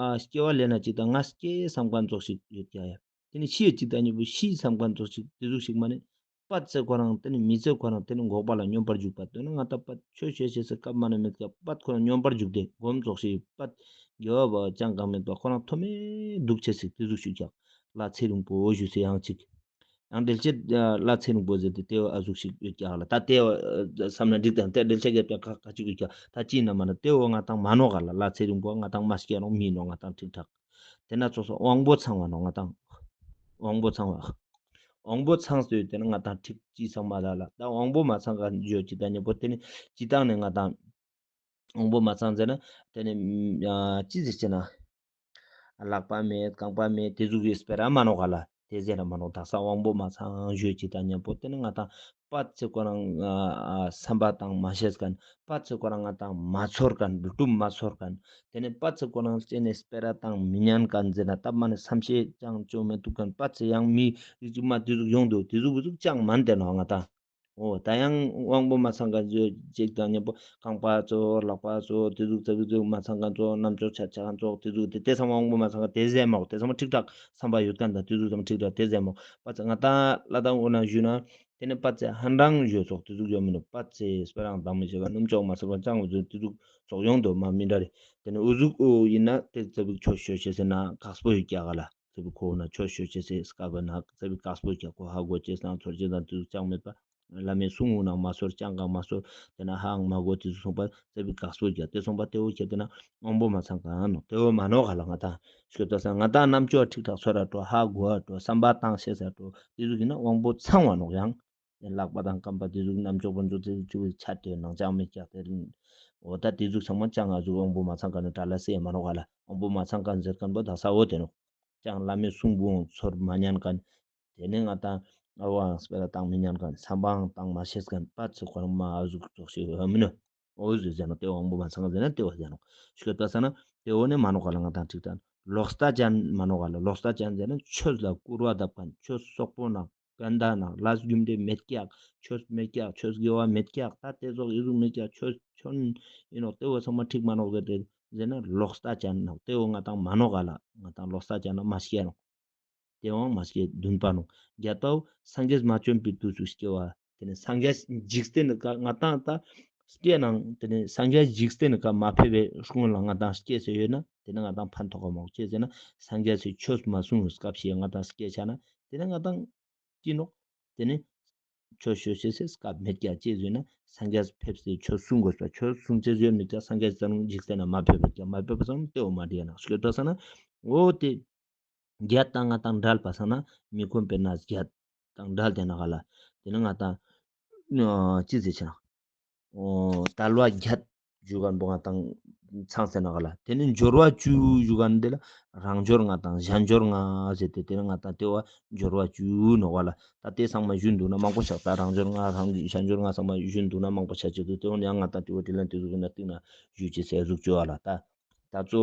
ཨ་སྐྱེ་བ་ལེན་ན་ཅིག་དང་ང་སྐྱེ་བསམ་མཁན་ཙོགས་ཤིག་ཡོད་ཀྱག་ཡ། དེ་ནི་ཤི་ཡ་ཅིག་དང་ཉམ་པོ་ཤི་བསམ་མཁན་ཙོགས་ཤིག་དེ་ཟུག་ཞིག་མ་ནི། པད་ཚེ་ཁོ་རང་དེ་ནི་མི་ཚེ་ཁོ་རང་དེ་ནི་འགོག་པ་ལ་སྙོམས་པར་འཇུག་པ་དེ་ནི་ང་ཏང་པད་ཆོས་ཤོད་ཅེས་སི་སྐབས་མ་ནི་མེད་ཀྱག། པད་ཁོ་རང་སྙོམས་པར་འཇུག་སྟེ་སྒོམ་ཙོགས་ཤིག་པད་དགེ་བ་བ་ཅང་གང་མེད་པ་ཁོ་རང་ཐོམ་མེ་འདུག་ཅེས་ཤིག་དེ་ཟུག་ཞུ་ཀྱག། ལྷ་ཚེ་རིང་པོ་ཞུ་སེ་ཡང་ཅིག་ཡང་འགྲེལ་བཤད་ལྷ་ཚེ་རིང་པོ་ཟེར་ཏེ་དེ་བོ་ཨ་ཟུག་ཞིག་ཡོད་ཀྱག་ལ། ད་དེ་བོ་བསམ་ན་འགྲིག་དང་དེ་འགྲེལ་བཤད་རྒྱབ་ཀྱག་ཁ་ཁ་ཅིག་ཡོད་ཀྱག། ད་ཅི་ན་མ་ན་དེ་བོ་ང་ཏང་མ་ནོག་ག་ལ། ལྷ་ཚེ་རིང་པོ་ང་ཏང་མ་སྐྱེ་ནོག་མི་ནོག་ང་ཏང་ཁྲིག་ཁྲག། དེ་ན་ཙོགས་ས་དབང་པོ་ཚང་བ་ནོག་ང་ཏང་། དབང་པོ་ཚང་བ། དབང་པོ་ཚང་སྟེ་ཡོད་དེ་ན་ང་ཏང་ཁྲིག་ཅི་ཚང་མ་ལ་ལ། ད་དབང་པོ་མ་ཚང་མཁན་ཡོད་ཅིག་ད་ཉམ་པོ་དེ་ནི་ཅི་ཏང་ནི་ང་ཏང་དབང་པོ་མ་ཚང་ཟེར་ན་དེ་ནི་ཨ་ཅི་ཟེར་ཅེ་ན། ལག་པ་མེད་རྐང་པ་མེད་དེ་ཟུག་གི་སྤེ་ར་མ་ནོག་ག་ལ། དེ་ཟེར་ན་མ་ནོག། དག་ས་དབང་པོ་མ་ཚང་ཞུ་ཅིག་ད་ཉམ་པོ་དེ་ནི་ང་ཏང་པད་ཚེ་ཁོ་རང་ཨ་བསམ་པ་བཏང་མ་ཤེས་མཁན། པད་ཚེ་ཁོ་རང་ང་ཏང་མ་ཚོར་མཁན། འགྲོ་དྲུག་མ་ཚོར་མཁན། དེ་ནི་པད་ཚེ་ཁོ་རང་སྐྱེ་ནས་སྤེ་ར་བཏང་མི་ཉན་མཁན་ཟེར་ན་སྟབས་མ་ནི་བསམ་ཤེས་ཅང་ཅོ་མི་ཐུབ་མཁན། པད་ཚེ་ཡང་མི་རིགས་ཅིག་མ་དེ་ཟུག་ཡོང་འདུག། དེ་ཟུག་གི་ཟུག་ཅང་མན་དེ་ནོག་ང་ཏང་། འོ་ད་ཡང་དབང་པོ་མ་ཚང་མཁན་ཅིག་དང་ཉམ་པོ་རྐང་པ་ཙོགས་ལག་པ་ཙོགས་དེ་ཟུག་ཙ་གི་ཙོགས་མ་ཚང་མཁན་ཙོགས་རྣམ་ཅོག་ཆ་ཆ་མཁན་ཙོགས་དེ་ཟུག་དེ་དེ་ཚང་མ་དབང་པོ་མ་ཚང་མཁན་དེ་ཟེར་མ་ནོག། དེ་ཚང་མ་ཁྲིག་ཁྲག་བསམ་པ་ཡོད་མཁན་དང་དེ་ཟུག་ཚང་མ་ཁྲིག་ཁྲག་དེ་ཟེར་མ་ནོག། པད་ཚེ་ང་ཏང་ལ་དང་འོ་ན་ཞུ་ན་དེ་ནི་པད་ཚེ་ཧན་རང་ཞུ་ཙོགས་དེ་ཟུག་ཡོད་མི་ནོག། པད་ཚེ་སྤེ་ར་བཏང་མི་ཤེས་པ་རྣམ་ཅོག་མ་ཚང་མཁན་ཅང་འོ་ཟུག་དེ་ཟུག་ཙོགས་ཡོང་འདུག་མ་མི་འདྲ་རེ། དེ་ནི་འོ་ཟུག་འོ་ཡིན་ན་དེ་ཙ་བིག་ཆོས་ཤོད་ཅེས་ཟེར་ན་དཀགས་པོ་ཡོད་ཀྱག་ག་ལ། ཙ་བིག་ཁོ་ན་ཆོས་ཤོད་ཅེས་ཟེར་སྐབས་ན་ཙ་བིག་དཀགས་པོ་ཡོད་ཀྱག། ཁོ་ཧ་གོ་ཅེས་དང་ཚོར་ཅེས་དང་དེ་ཟུག་ཅང་མེད་པ། བླ་མའི་གསུང་འོ་ན་མ་ཚོར་ཅང་གང་མ་ཚོར། དེ་ན་ཧའང་མ་གོ་དེ་ཟུག་སོང་པ་ཙ་བིག་དཀགས་པོ་ཡོད་ཀྱག། དེ་སོང་པ་དེ་བོ་ཁྱེད་དེ་ན་དབང་པོ་མ་ཚང་མཁན་ནོག། དེ་བོ་མ་ནོག་ག་ལ། ང་ཏང་ཤོད་ད་ས་ང་ཏང་རྣམ་ཅོག་ཁྲིག་ཁྲག་ཚོར་ར་འགྲོ། ཧ་གོ་ར་འགྲོ། བསམ་པ་བཏང་ཤེས་ས་འགྲོ། དེ་ཟུག་ཡིན་ན་དབང་པོ་ཚང་བ་ནོག་ཡང་། ལག་པ་དང་རྐང་པ་དེ་ཟུག་རྣམ་ཅོག་པོ་ཚོ་དེ་ཟུག་ཆ་དེ་ནང་ཅང་མེད་ཀྱག་དེ་རིང་། འོ་ད་དེ་ཟུག་ཚང་མ་ཅང་ང་ཟུག་དབང་པོ་མ་ཚང་མཁན་ནི་དྲ་ལ་སེ་མ་ནོག་ག་ལ། དབང་པོ་མ་ཚང་མཁན་ཟེར་མཁན་པོ་དག་ས་འོ་དེ་ནོག། ཅང་བླ་མའི་གསུང་བོ་ཚོར་མ་ཉན་མཁན། དེ་ནས་ང་ཏང་ཨ་བའང་སྤེ་ར་བཏང་མི་ཉན་མཁན། བསམ་པའང་བཏང་མ་ཤེས་མཁན། པད་ཚེ་ཁོ་རང་མ་ཨ་ཟུག་ཙོགས་ཤིག་ཡོད་མི་ནོག། འོ་ཟུག་ཟེར་ནོག། དེ་དབང་པོ་མ་ཚང་མཁན་ཟེར་ན་དེ་བོ་ཟེར་ནོག། ཤོད་ད་ས་ན་དེ་བོ་ནི་མ་ནོག་ག་ལ། ང་ཏང་ཁྲིག་ཁྲག་ལོག་ལྟ་ཅན་མ་ནོག་ག་ལ། ལོག་ལྟ་ཅན་ཟེར་ན་ཆོས་ལ་སྐུར་བ་བཏབ་མཁན། ཆོས་སོག་པོ་ནང་གན་ད་ནང་ལས་རྒྱུ་འབྲས་མེད་ཀྱག། ཆོས་མེད་ཀྱག། ཆོས་དགེ་བ་མེད་ཀྱག། ད་དེ་ཙོགས་ཨི་ཟུག་མེད་ཀྱག། ཆོས་ཆོན་ཡིན་ནོག། དེ་བོ་ཚང་མ་ཁྲིག་མ་ནོག་ཟེར་ཏེ་ཟེར་ན་ལོག་ལྟ་ཅན་ནོག། དེ་བོ་ང་ཏང་མ་ནོག་ག་ལ། ང་ཏང་ལོག་ལྟ་ཅན་ན་མ་སྐྱེ་ནོག། དེ་བོའང་མ་སྐྱེ་བདུན་པ་ནོག། བརྒྱད་པ་བོ་སངས་རྒྱས་མ་བྱོན་པའི་དུས་སུ་སྐྱེ་བ། དེ་ནས་སངས་རྒྱས་འཇིག་རྟེན་ནི་ཀ་ང་ཏང་ད་སྐྱེ་ནང་དེ་ནས་སངས་རྒྱས་འཇིག་རྟེན་ནི་ཀ་མ་ཕེབས་པའི་སྔོན་ལ་ང་ཏང་སྐྱེ་སེ་ཡོད་ན་དེ་ནས་ང་ཏང་ཕན་ཐོགས་ག་མོག། ཅི་ཟེར་ན་སངས་རྒྱས་སི་ཆོས་མ་གསུངས་སྐབས་ཤིག་ང་ཏང་སྐྱེ་ཆ་ན་དེ་ནས་ང་ཏང་ཅི་ནོག། དེ་ནས་ཆོས་ཤོད་ཅེས་སི་སྐབས་མེད་ཀྱག། ཅི་ཟེར་ན་སངས་རྒྱས་ཕེབས་སེ་ཆོས་གསུང་དགོས་པ། ཆོས་གསུང་ཅེས་ཡོད་མེད་ཀྱག། སངས་རྒྱས་ཙམ་འཇིག་རྟེན་ན་མ་ཕེབས་པ་ཀྱག། མ་ཕེབས་པ་ཙམ་དེ་བོ་མ་འགྲིག་ན་སྐྱོད་པ་ས་ན་འོ་དེ་བརྒྱད་དང་ང་ཏང་བྲལ་པ་ས་ན་མི་ཁོམ་པའི་གནས་བརྒྱད་དང་བྲལ་ཏེ་ན་ག་ལ། དེ་ནས་ང་ཏང་ཅི་ཟེར་ཆ་ན། ཨོ་དལ་བ་བརྒྱད་ཞུ་ཁན་བོ་ང་ཏང་ཚང་ཟེར་ན་ག་ལ། ཏེ་ནེ་འབྱོར་བ་བཅུ་ཞུ་ཁན་དེ་ལ་རང་འབྱོར་ལྔ་དང་གཞན་འབྱོར་ལྔ་ཟེར་ཏེ་ཏེ་ནེ་ང་ཏང་ཏེ་བོ་འབྱོར་བ་བཅུ་ནོག་ག་ལ། ད་ཏེ་ཚང་མ་ཞུ་དུག་ན་མང་པོ་ཆགས། ད་རང་འབྱོར་ལྔ་རང་གཞན་འབྱོར་ལྔ་ཚང་མ་ཞུ་དུག་ན་མང་པོ་ཆགས་ཅེས་དུག། ཏེ་བོ་ནི་ཡང་ང་ཏང་ཏེ་བོ་དེ་ལན་ཏེ་ཟུག་ན་སྟིང་ན་ཞུ་ཅེས་ཟེར་ཟུག་ཅོ་བ་ལ་ད། ད་གཙོ་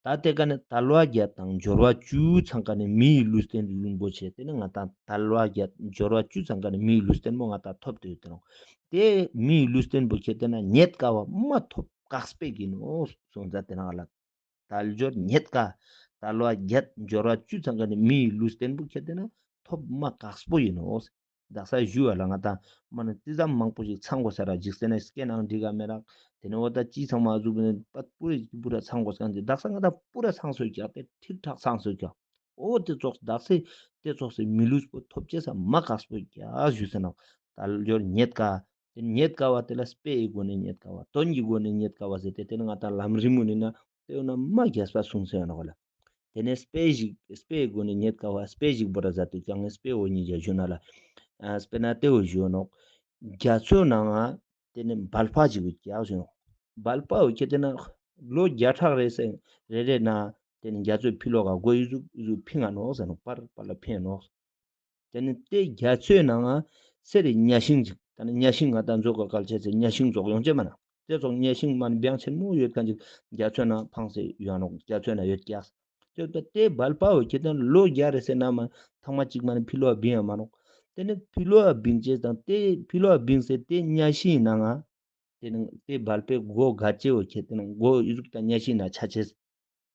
ད་ཏེ་ཀ་ནེ་དལ་བ་བརྒྱད་དང་འབྱོར་བ་བཅུ་ཚང་ཀ་ནེ་མིའི་ལུས་རྟེན་རིན་པོ་ཆེ་ཏེ་ནེ་ང་ཏང་དལ་བ་བརྒྱད་འབྱོར་བ་བཅུ་ཚང་ཀ་ནེ་མིའི་ལུས་རྟེན་པོ་ང་ཏང་ཐོབ་སྟེ་ཡོད་དེ་ནོག། ཏེ་མིའི་ལུས་རྟེན་པོ་ཁྱེར་ཏེ་ན་རྙེད་དཀའ་བ་མ་ཐོབ་དཀགས་པོ་ཨིན་ནོག་གསུངས་ཏེ་ནང་ལ། དལ་འབྱོར་རྙེད་དཀའ། དལ་བ་བརྒྱད་འབྱོར་བ་བཅུ་ཚང་ཀ་ནེ་མིའི་ལུས་རྟེན་པོ་ཁྱེར་ཏེ་ན་ཐོབ་མ་དཀགས་པོ་ཨིན་ནོག། དག་ས་ཞུ་བ་ལ་ང་ཏང་མ་ནེ་ཏེ་ཙམ་མང་པོ་ཞིག་ཚང་དགོས་ས་ར་འཇིག་རྟེན་ན་སྐྱེ་ནའང་འགྲིག་ག་མེད་རག། ཏེ་ནེ་འོ་ད་ཅི་ཚང་མ་ཟུག་ནེ་པ་པུ་རེ་པུ་ར་ཚང་དགོས་ས་ཀ་འདི་དག་ས་ང་ཏང་པུ་ར་ཚང་སོ་ཀྱག། ཏེ་ཁྲིག་ཁྲག་ཚང་སོ་ཀྱག། འོ་ཏེ་ཙོགས་དག་ས་ཏེ་ཙོགས་སི་མི་ལུས་པོ་ཐོབ་ཅེས་ས་མ་དཀགས་པོ་ཀྱག་ཞུ་ཟེར་ནོག། དལ་འབྱོར་རྙེད་དཀའ། ཏེ་རྙེད་དཀའ་བ་ཏེ་ལ་དཔེའི་སྒོ་ནེ་རྙེད་དཀའ་བ་དོན་གྱི་སྒོ་ནེ་རྙེད་དཀའ་བ་ཟེར་ཏེ་ཏེ་ནེ་ང་ཏང་ལམ་རིམ་མུ་ནེ་ན་ཏེ་འོ་ན་མ་རྒྱས་པ་གསུངས་སེ་ཡོད་ནོག་ག་ལ། ཏེ་ནེ་དཔེ་ཞིག་དཔེའི་སྒོ་ནེ་རྙེད་དཀའ་བ་དཔེ་ཞིག་བོར་ར་ཟ་དུག་ཀྱང་ནི་དཔེ་བོ་ཉིད་ཀྱང་ཞུ་ན་ལ། ཨ་དཔེར་ན་ཏེ་བོ་ཞུ་ནོག། རྒྱ་མཚོའི་ནང་ང་ཏེ་ནེ་བལ་པ་ཞིག་ཡོད་ཀྱག་ཞུ་ནོག། བལ་པ་བོ་ཁྱེར་ཏེ་ན་ལོ་བརྒྱ་ཕྲག་རེ་ཟེར་རེ་རེ་ན་ཏེ་ནེ་རྒྱ་མཚོའི་ཕི་ལོག་ག་སྒོ་ཨི་ཟུག་ཨི་ཟུག་ཕིང་ང་ནོག་ཟེར་ནོག། པར་པར་ལ་ཕིང་ང་ནོག། ཏེ་ནེ་ཏེ་རྒྱ་མཚོའི་ནང་ང་གསེར་རི་གཉའ་ཤིང་ཅིག། ད་ནི་གཉའ་ཤིང་ང་ཏང་ཛོ་ཀ་ཀལ་ཆེ་ཚེ་གཉའ་ཤིང་ཙོགས་ཡོང་ཅེས་མ་ན། ཏེ་ཙོགས་གཉའ་ཤིང་མ་ནི་བེང་ཆེན་མོ་ཡོད་ཁན་ཅིག་རྒྱ་མཚོའི་ནང་ཕངས་སེ་ཡོད་ནོག། རྒྱ་མཚོའི་ནང་ཡོད་ཀྱག། ཏེ་ཏེ་བལ་པ་བོ་ཁྱེར་ཏེ་ན་ལོ་བརྒྱ་རེ་ཟེར་ན་མ་ཐང་མ་ཅིག་མ་ནི་ཕི་ལོག་ག་བིང་ང་མ་ནོག། ཏེ་ནེ་ཕི་ལོག་ག་བིང་ཅེས་དང་ཏེ་ཕི་ལོག་ག་བིང་སེ་ཏེ་གཉའ་ཤིང་ནང་ང་ཏེ་ནེ་ཏེ་བལ་པའི་མགོ་ག་ཅེ་བོ་ཁྱེར་ཏེ་ན་མགོ་ཨི་ཟུག་དང་གཉའ་ཤིང་ན་ཆ་ཅེས།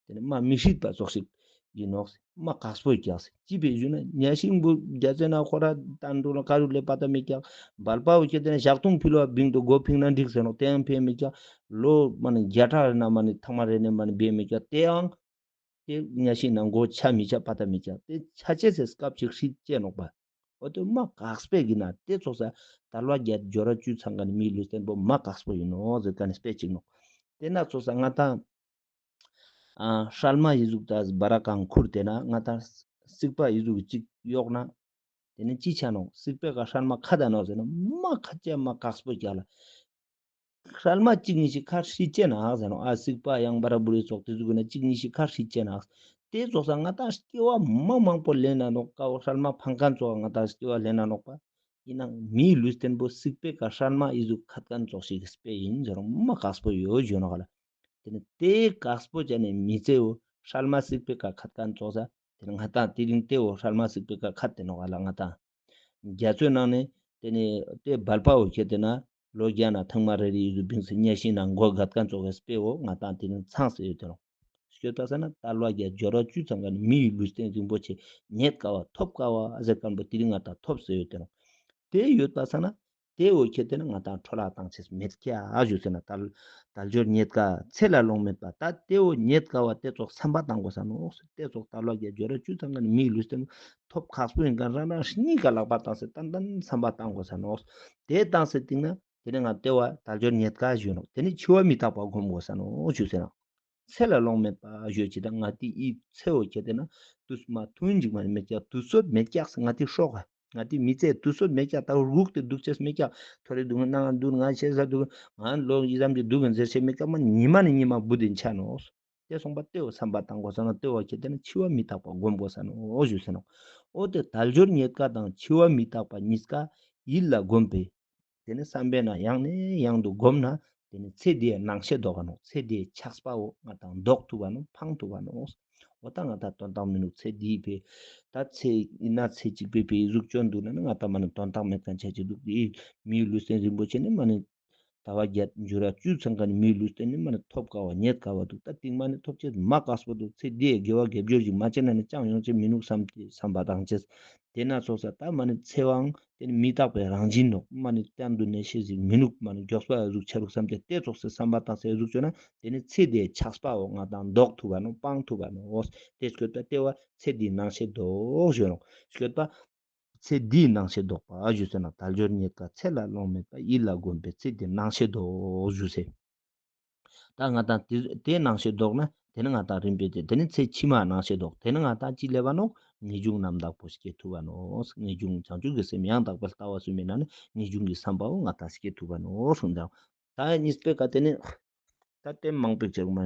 ཏེ་ནེ་མ་མི་སྲིད་པ་ཙོགས་ཤིག་ཨིན་ནོག། མ་དཀགས་པོ་ཀྱག་ཟེར། ཅི་ཕི་ཞུ་ན་གཉའ་ཤིང་བོ་རྒྱ་མཚོའི་ནང་ཁོ་ར་ཏན་ཏུ་ལ་ཀ་རུ་ལེ་པ་ཏ་མེད་ཀྱག། བལ་པ་བོ་ཁྱེར་ཏེ་ན་ཞག་ཐུང་ཕི་ལོག་ག་བིང་དུག། མགོ་ཕིང་ན་འགྲིག་ཟེར་ནོག། ཏེའང་ཕན་མེད་ཀྱག། ལོ་མ་ནི་བརྒྱ་ཕྲག་རེ་ན་མ་ནི་ཐང་མ་རེ་ནེ་མ་ནི་བེ་མེད་ཀྱག། ཏེའང་ཏེ་གཉའ་ཤིང་ནང་མགོ་ཆ་མི་ཆ་པ་ཏ་མི་ཆ། ཏེ་ཆ་ཅེས་སི་སྐབས་ཅིག་སྲིད་ཅེས་ནོག་པ། འོ་ཏེ་མ་དཀགས་པོ་ཨིན་ན་ཏེ་ཙོགས་ས་དལ་བ་བརྒྱད་འབྱོར་བ་བཅུ་ཚང་ཀ་ནེ་མིའི་ལུས་རྟེན་པོ་མ་དཀགས་པོ་ཨིན་ནོག་ཟེར་ཀ་ནེ་དཔེ་ཅིག་ནོག། ཏེ་ན་ཙོགས་ས་ང་ཏང་ཨ་སྲན་མ་ཨི་ཟུག་ད་སྦ་ར་ཀང་ཁུར་ཏེ་ན་ང་ཏང་རྩིག་པ་ཨི་ཟུག་ཅིག་གཡོགས་ན་ཏེ་ནེ་ཅི་ཆ་ནོག། རྩིག་པའི་ཀ་སྲན་མ་ཁ་ད་ནོག་ཟེར་ན་མ་ཁ་ཅེས་མ་དཀགས་པོ་ཀྱག་ལ། སྲན་མ་ཅིག་ཉིས་ཤིག་ཁ་སྲིད་ཅེས་ནོག་ཟེར་ནོག། ཨ་རྩིག་པ་ཡང་བ་ར་བུ་རི་ཙོགས་ཏེ་ཟུག་ན་ཅིག་ཉིས་ཤིག་ཁ་སྲིད་ཅེས་ནོག། ཏེ་ཙོགས་ས་ང་ཏང་སྐྱེ་བ་མ་མང་པོ་ལེན་ན་ནོག། ཀ་བོ་སྲན་མ་ཕང་ཁན་ཙོགས་ང་ཏང་སྐྱེ་བ་ལེན་ན་ནོག་པ། ཨིན་ནའང་མིའི་ལུས་རྟེན་པོ་རྩིག་པའི་ཀ་སྲན་མ་ཨི་ཟུག་ཁ་ད་ཁན་ཙོགས་ཤིག་དཔེ་ཨིན་ཟེར་ནོག། མ་དཀགས་པོ་ཡོད་ཞུ་ནོག་ག་ལ། ཏེ་ནེ་ཏེ་དཀགས་པོ་ཅན་ནི་མི་ཚེ་བོ་སྲན་མ་རྩིག་པའི་ཀ་ཁ་ད་ཁན་ཙོགས་ས། ཏེ་ནེ་ང་ཏང་དེ་རིང་ཏེ་བོ་སྲན་མ་རྩིག་པའི་ཀ་ཁ་ད་དེ་ནོག་ག་ལ་ང་ཏང་། རྒྱ་མཚོའི་ནང་ནེ་ཏེ་ནེ་ཏེ་བལ་པ་བོ་ཁྱེར་ཏེ་ན་ལོ་བརྒྱ་ན་ཐང་མ་རེ་རེ་ཨི་ཟུག་བིང་སེ་གཉའ་ཤིང་ནང་མགོ་ག་ཁན་ཙོགས་སི་དཔེ་བོ་ང་ཏང་དེ་རིང་ཚང་སེ་ཡོད་དེ་ནོག། སྐྱོད་པ་ས་ན་དལ་བ་བརྒྱད་འབྱོར་བ་བཅུ་ཚང་ཀ་ནེ་མིའི་ལུས་རྟེན་རིན་པོ་ཆེ་རྙེད་དཀའ་བ་ཐོབ་དཀའ་བ་ཟེར་ཁན་པོ་དེ་རིང་ང་ཏང་ཐོབ་སེ་ཡོད་དེ་ནོག། ཏེ་ཡོད་པ་ས་ན་ཏེ་བོ་ཁྱེར་ཏེ་ན་ང་ཏང་འཕྲོ་བརླག་ཏང་ཅེས་མེད་ཀྱག་ཞུ་ཟེར་ན། དལ་དལ་འབྱོར་རྙེད་དཀའ་ཚེ་ལ་ལོང་མེད་པ། ད་ཏེ་བོ་རྙེད་དཀའ་བ་ཏེ་ཙོགས་བསམ་པ་ཏང་དགོས་ས་ནོག། ཏེ་ཙོགས་དལ་བ་བརྒྱད་འབྱོར་བ་བཅུ་ཚང་ཀ་ནེ་མིའི་ལུས་རྟེན་ཐོབ་དཀགས་པོ་ཨིན་ཁན་རང་རང་གཉིས་ཀ་ལག་པ་ཏང་སེ་ཏན་ཏན་བསམ་པ་ཏང་དགོས་ས་ནོག། ཏེ་ཏང་སེ་སྟིང་ན་ཏེ་ནེ་ང་ཏེ་བོ་དལ་འབྱོར་རྙེད་དཀའ་ཞུ་ནོག། ཏེ་ནེ་འཆི་བ་མི་རྟག་པ་སྒོམ་དགོས་ས་ནོག་ཞུ་ཟེར་ན། ཚེ་ལ་ལོང་མེད་པ་ཞུ་ཅེས་དང་ང་ཏི་འི་ཚེ་བོ་ཁྱེར་ཏེ་ན་དུས་མ་ཐུང་ཅིག་མ་ནེ་མེད་ཀྱག། དུས་ཚོད་མེད་ཀྱག་ཟེར་ང་ཏི་སྲོག་ག་ང་ཏི་མི་ཚེ་དུས་ཚོད་མེད་ཀྱག། ད་སྒུག་སྟེ་དུག་ཅེས་མེད་ཀྱག། ཐོ་རེ་དུག་ན་དུག་ང་ཤེས་ས་དུག་ང་ལོ་འི་ཙམ་གྱི་དུག་ཟེར་ཅེས་མེད་ཀྱག། མ་ཉི་མ་ནེ་ཉི་མ་བུད་དེ་ཆ་ནོག། ཏེ་སོང་པ་ཏེ་བོ་བསམ་པ་ཏང་དགོས་ས་ནོག། ཏེ་བོ་ཁྱེར་ཏེ་ན་འཆི་བ་མི་རྟག་པ་སྒོམ་དགོས་ས་ནོག་ཞུ་ཟེར་ནོག། འོ་ཏེ་དལ་འབྱོར་རྙེད་དཀའ་དང་འཆི་བ་མི་རྟག་པ་གཉིས་ཀ་ཡིད་ལ་བསྒོམས་པས། ཏེ་ནེ་བསམ་པས་ན་ཡང་ནས་ཡང་དུ་བསྒོམས་ན་ཏེ་ནེ་ཚེ་འདིའི་སྣང་ཤས་ལྡོག་ག་ནོག། ཚེ་འདིའི་ཆགས་པ་བོ་ང་ཏང་ལྡོག་ཐུབ་བ་ནོག། འཕང་ཐུབ་བ་ནོག། འོ་ད་ང་ཏང་དོན་དག་མི་ནུག། ཚེ་འདི་ཕི་ད་ཚེ་ཨིན་ན་ཚེ་གཅིག་པའི་ཕི་ཟུག་ཅོ་དུག་ན་ནི་ང་ཏང་མ་ནེ་དོན་དག་མེད་ཁན་ཆ་ཅེས་དུག། འི་མིའི་ལུས་རྟེན་རིན་པོ་ཆེ་ནི་མ་ནེ་དལ་བ་བརྒྱད་འབྱོར་བ་བཅུ་ཚང་ཀ་ནེ་མིའི་ལུས་རྟེན་ནི་མ་ནེ་ཐོབ་དཀའ་བ་རྙེད་དཀའ་བ་དུག། ད་སྟིང་མ་ནེ་ཐོབ་ཅེས་མ་དཀགས་པོ་དུག། ཚེ་འདིའི་དགེ་བ་དགེ་སྦྱོར་ཞིག་མ་ཅོས་ན་ནི་ཅང་ཡོང་ཅེས་མི་ནུག་བསམ་སྟེ་བསམ་པ་ཏང་ཅེས། ཏེ་ན་ཙོགས་ས་ད་མ་ནེ་ཚེ་བའང་ཏེ་ནི་མི་རྟག་པའི་རང་བཞིན་ནོག། མ་ནེ་གཏན་དུ་གནས་ཤེས་ཤིག་མི་ནུག། མ་ནེ་མགྱོགས་པ་ཟུག་ཆ་རུག་བསམ་སྟེ་ཏེ་ཙོགས་སི་བསམ་པ་ཏང་སེ་ཟུག་ཅོས་ན་ཏེ་ནི་ཚེ་འདིའི་ཆགས་པའོ་ང་ཏང་ལྡོག་ཐུབ་བ་ནོག། སྤང་ཐུབ་བ་ནོག། ཏེ་སྐྱོད་པ་ཏེ་བོ་ཚེ་འདིའི་སྣང་ཤས་ལྡོག་ཞུ་ནོག། སྐྱོད་པ་ཚེ་འདིའི་སྣང་ཤས་ལྡོག་པ་ཞུ་ཟེར་ན། དལ་འབྱོར་རྙེད་དཀའ་ཚེ་ལ་ལོང་མེད་པ། ཡིད་ལ་བསྒོམས་པས་ཚེ་འདིའི་སྣང་ཤས་ལྡོག་ཞུ་ཟེར། ད་ང་ཏང་ཏེ་ཏེ་སྣང་ཤས་ལྡོག་ན་ཏེ་ནེ་ང་ཏང་རིམ་པས་ཏེ་ཏེ་ནེ་ཚེ་ཕྱི་མ་སྣང་ཤས་ལྡོག། ཏེ་ནེ་ང་ཏང་ཅི་སླེབ་བ་ནོག། ངེས་འབྱུང་རྣམ་དག་པོ་སྐྱེ་ཐུབ་བ་ནོག། ངེས་འབྱུང་བྱང་ཆུབ་ཀྱི་སེམས་ཡང་དག་པའི་ལྟ་བ་བཟུང་བའི་ནང་ནེ་ངེས་འབྱུང་གི་བསམ་པའོ་ང་ཏང་སྐྱེ་ཐུབ་བ་ནོག་གསུངས་ཏེ། ད་གཉིས་པའི་ཀ་དེ་ནི་ད་དེ་མང་པོ་ཅིག་མ་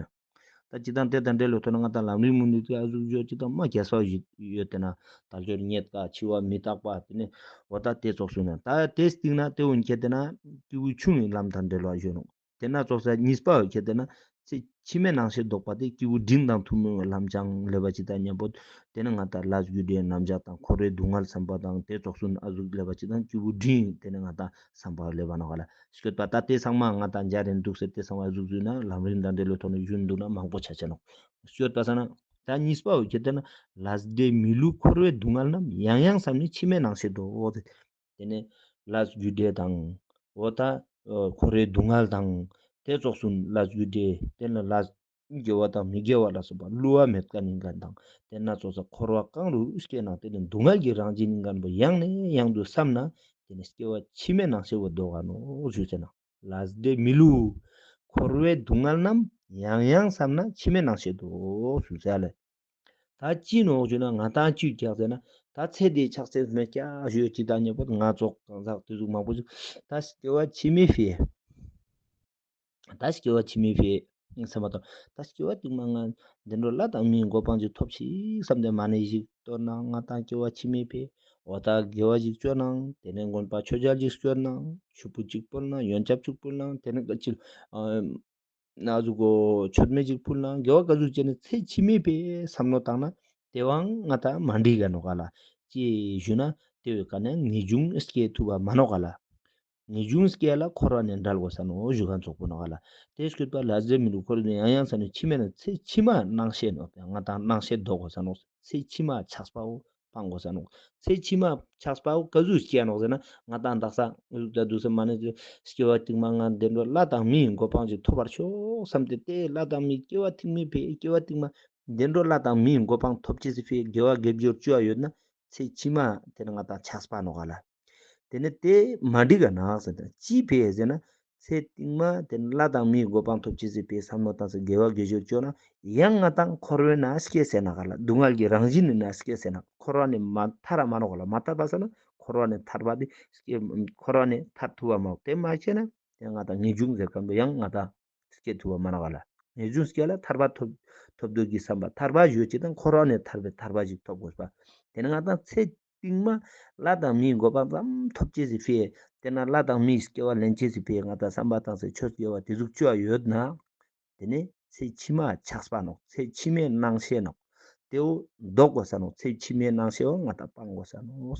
ད་ཅི་དང་དེ་དང་འབྲེལ་ལོ་ཐོག་ན་ང་དང་ལམ་རིམ་མུ་ནི་དེ་ཨ་ཟུག་ཡོད་ཅི་དང་མ་རྒྱས་པ་ཞིག་ཡོད་དེ་ན་དལ་འབྱོར་རྙེད་དཀའ་འཆི་བ་མི་རྟག་པ་དེ་ནི་འོ་ད་དེ་ཙོགས་སུ་ན་ད་དེ་སྟིང་ན་དེ་འོན་ཁྱེད་དེ་ན་སྐྱེས་བུ་ཆུང་བའི་ལམ་དང་འབྲེལ་བ་ཞུ་ནོ། དེ་ན་ཙོགས་ས་གཉིས་པ་འོ་ཁྱེད་དེ་ན་ཚེ་ཕྱི་མའི་སྣང་ཤས་ལྡོག་པ་དེ་སྐྱེས་བུ་འབྲིང་དང་ཐུན་མོང་བའི་ལམ་སྦྱང་ལེབ་པ་ཅིག་དང་མཉམ་པོ་དེ་ནི་ང་དང་ལས་རྒྱུ་འབྲས་རྣམ་གཞག་དང་འཁོར་བའི་སྡུག་བསྔལ་བསམ་པ་དང་དེ་ཙོགས་སུ་ཨ་ཟུག་ལེབ་པ་ཅིག་དང་སྐྱེས་བུ་འབྲིང་དེ་ནི་ང་དང་བསམ་པ་ལེབ་པ་ནོ་ག་ལ། སྐྱོད་པ་ད་དེ་ཚང་མ་ང་དང་འཇའ་རིན་འདུག་ཟེར་དེ་ཚང་མ་ཟུག་ཟུག་ན་ལམ་རིམ་དང་འབྲེལ་ལོ་ཐོག་ནས་ཞུན་འདུག་ན་མང་པོ་ཆ་ཆ་ནོ། སྐྱོད་པ་ས་ན་ད་གཉིས་པ་འོ་ཁྱེད་དེ་ན་ལས་འབྲས་མི་བསླུ་འཁོར་བའི་སྡུག་བསྔལ་རྣམས་ཡང་ཡང་བསམ་ནས་ཕྱི་མའི་སྣང་ཤས་ལྡོག་དེ་ནས་ལས་རྒྱུ་འབྲས་དང་འོ་ད་འཁོར་བའི་སྡུག་བསྔལ་དང་དེ་ཙོགས་སུ་ལས་རྒྱུ་འབྲས་དེ་ན་ལས་དགེ་བ་དང་མི་དགེ་བ་ལ་སོགས་པ་བསླུ་བ་མེད་མཁན་ཡིན་མཁན་དང་དེ་ན་ཙོགས་ས་འཁོར་བ་གང་རུ་སྐྱེས་ན་དེ་ནི་སྡུག་བསྔལ་གྱི་རང་བཞིན་ཡིན་མཁན་པོ་ཡང་ནས་ཡང་དུ་བསམ་ན་དེ་ནི་སྐྱེ་བ་ཕྱི་མའི་སྣང་ཤས་བོ་ལྡོག་ག་ནོ་ཞུས་ཟེར་ན། ལས་འབྲས་མི་བསླུ། འཁོར་བའི་སྡུག་བསྔལ་རྣམས་ཡང་ཡང་བསམ་ན་ཕྱི་མའི་སྣང་ཤས་ལྡོག་ཞུས་ཟེར་ལེ། ད་ཅི་ནོག་ཞུ་ན་ང་དང་ཅི་རྒྱག་ཟེར་ན་ད་ཚེ་འདིའི་ཆགས་སེམས་མེད་ཀྱག་ཞུ་ཅི་དང་མཉམ་པོ་ང་ཙོགས་གང་ཟག་དེ་ཟུག་མང་པོ་ཞིག་ད་སྐྱེ་བ་ཕྱི་མའི་ཕི་ད་སྐྱེ་བ་ཕྱི་མའི་ཕི་བསམ་པ་དང་ད་སྐྱེ་བ་སྟིང་མ་ང་བདེ་འགྲོ་ལྷ་དང་མིའི་གོ་འཕང་ཅིག་ཐོབ་ཤིག་བསམ་སྟེ་མ་ཎི་ཞིག་བཏོན་ན་ང་དང་སྐྱེ་བ་ཕྱི་མའི་ཕི་འོ་ད་དགེ་བ་ཞིག་བཅོ་ན་དེ་ནས་དགོན་པ་མཆོད་མཇལ་ཞིག་བཅོ་ན་ཕྱུག་པོ་ཅིག་ཕུལ་ན་ཡོན་ཆབ་ཅིག་ཕུལ་ན་དེ་ནས་ཀ་ཅིག་ཨ་ན་ཟུག་གོ་མཆོད་མེ་ཅིག་ཕུལ་ན་དགེ་བ་ག་ཟུག་བྱས་ནས་ཚེ་ཕྱི་མའི་ཕི་བསམ་བློ་བཏང་ན་དེ་བའང་ང་དང་མ་འགྲིག་ག་ནོག་ག་ལ། ཅི་ཞུ་ན་དེ་བའི་ཀ་ནས་ངེས་འབྱུང་སྐྱེ་ཐུབ་པ་མ་ནོག་ག་ལ། ངེས་འབྱུང་སྐྱེ་ལ་འཁོར་བ་ནས་འབྲལ་དགོས་ས་ནོག་ཞུ་མཁན་ཙོགས་པོ་ནོག་ག་ལ། དེ་སྐྱོད་པ་ལས་འབྲས་མི་བསླུ་འཁོར་བའི་ཡང་ཡང་བསམ་ནས་ཕྱི་མའི་ན་ཚེ་ཕྱི་མ་སྣང་ཤས་ནོག་ང་དང་སྣང་ཤས་ལྡོག་དགོས་ས་ནོག་ཚེ་ཕྱི་མ་ཆགས་པའོ་སྤང་དགོས་ས་ནོག་ཚེ་ཕྱི་མ་ཆགས་པའོ་ག་ཟུག་སྐྱེ་ནོག་ཟེར་ན་ང་དང་དག་ས་ཟུག་ད་འདུག་ས་མ་ནས་སྐྱེ་བ་སྟིང་མ་ང་བདེ་འགྲོ་ལྷ་དང་མིའི་གོ་འཕང་ཅིག་ཐོབ་པར་ཤོག་བསམ་སྟེ་དེ་ལྷ་དང་མིའི་སྐྱེ་བ་སྟིང་མའི་ཕི་སྐྱེ་བ་སྟིང་མ་བདེ་འགྲོ་ལྷ་དང་མིའི་གོ་འཕང་ཐོབ་ཅེས་སི་ཕི་དགེ་བ་དགེ་སྦྱོར་བཅོ་བ་ཡོད་ན་ཚེ་ཕྱི་མ་དེ་ནི་ང་དང་ཆགས་པ་ནོག་ག་ལ། དེ་ནི་དེ་མ་འགྲིག་ག་ནོག་ཟེར་ན་ཅི་ཕི་ཟེར་ན་ཚེ་སྟིང་མ་དེ་ནི་ལྷ་དང་མིའི་གོ་འཕང་ཐོབ་ཅེས་སི་ཕི་བསམ་བློ་བཏང་སྟེ་དགེ་བ་དགེ་སྦྱོར་བཅོ་ན་ཡང་ང་དང་འཁོར་བའི་ནང་སྐྱེ་ཟེར་ན་ག་ལ་སྡུག་བསྔལ་གྱི་རང་བཞིན་ནི་ནང་སྐྱེ་ཟེར་ན་འཁོར་བ་ནས་མ་ཐར་ར་མ་ནོག་ག་ལ། མ་ཐར་པ་ཟེར་ན་འཁོར་བ་ནས་ཐར་པ་དེ་སྐྱེ་འཁོར་བ་ནས་ཐར་ཐུབ་པ་མ་ནོག་དེ་མ་བྱས་ན་དེ་ང་དང་ངེས་འབྱུང་ཟེར་མཁན་པོ་ཡང་ང་དང་སྐྱེ་ཐུབ་པ་མ་ནོག་ག་ལ། ངེས་འབྱུང་སྐྱེ་ལ་ཐར་པ་ཐོབ་ཐོབ་འདོད་ཀྱི་བསམ་པ་ཐར་པ་ཞུ་ཅེས་དང་འཁོར་བ་ནས་ཐར་པའི་ཐར་པ་ཞིག་ཐོབ་དགོས་པ། དེ་ནི་ང་དང་ཚེ་སྟིང་མ་ལྷ་དང་མིའི་གོ་འཕང་ཙམ་ཐོབ་ཅེས་སི་ཕི་དེ་ན་ལྷ་དང་མིའི་སྐྱེ་བ་ལེན་ཅེས་སི་ཕི་ང་དང་བསམ་པ་བཏང་སྟེ་ཆོས་དགེ་བ་དེ་ཟུག་བཅོ་བ་ཡོད་ན་དེ་ནི་ཚེ་ཕྱི་མ་ཆགས་པ་ནོག་ཚེ་ཕྱི་མའི་སྣང་ཤས་ནོག་དེ་བོ་ལྡོག་དགོས་ས་ནོག་ཚེ་ཕྱི་མའི་སྣང་ཤས་བོ་ང་དང་སྤང་དགོས་ས་ནོག་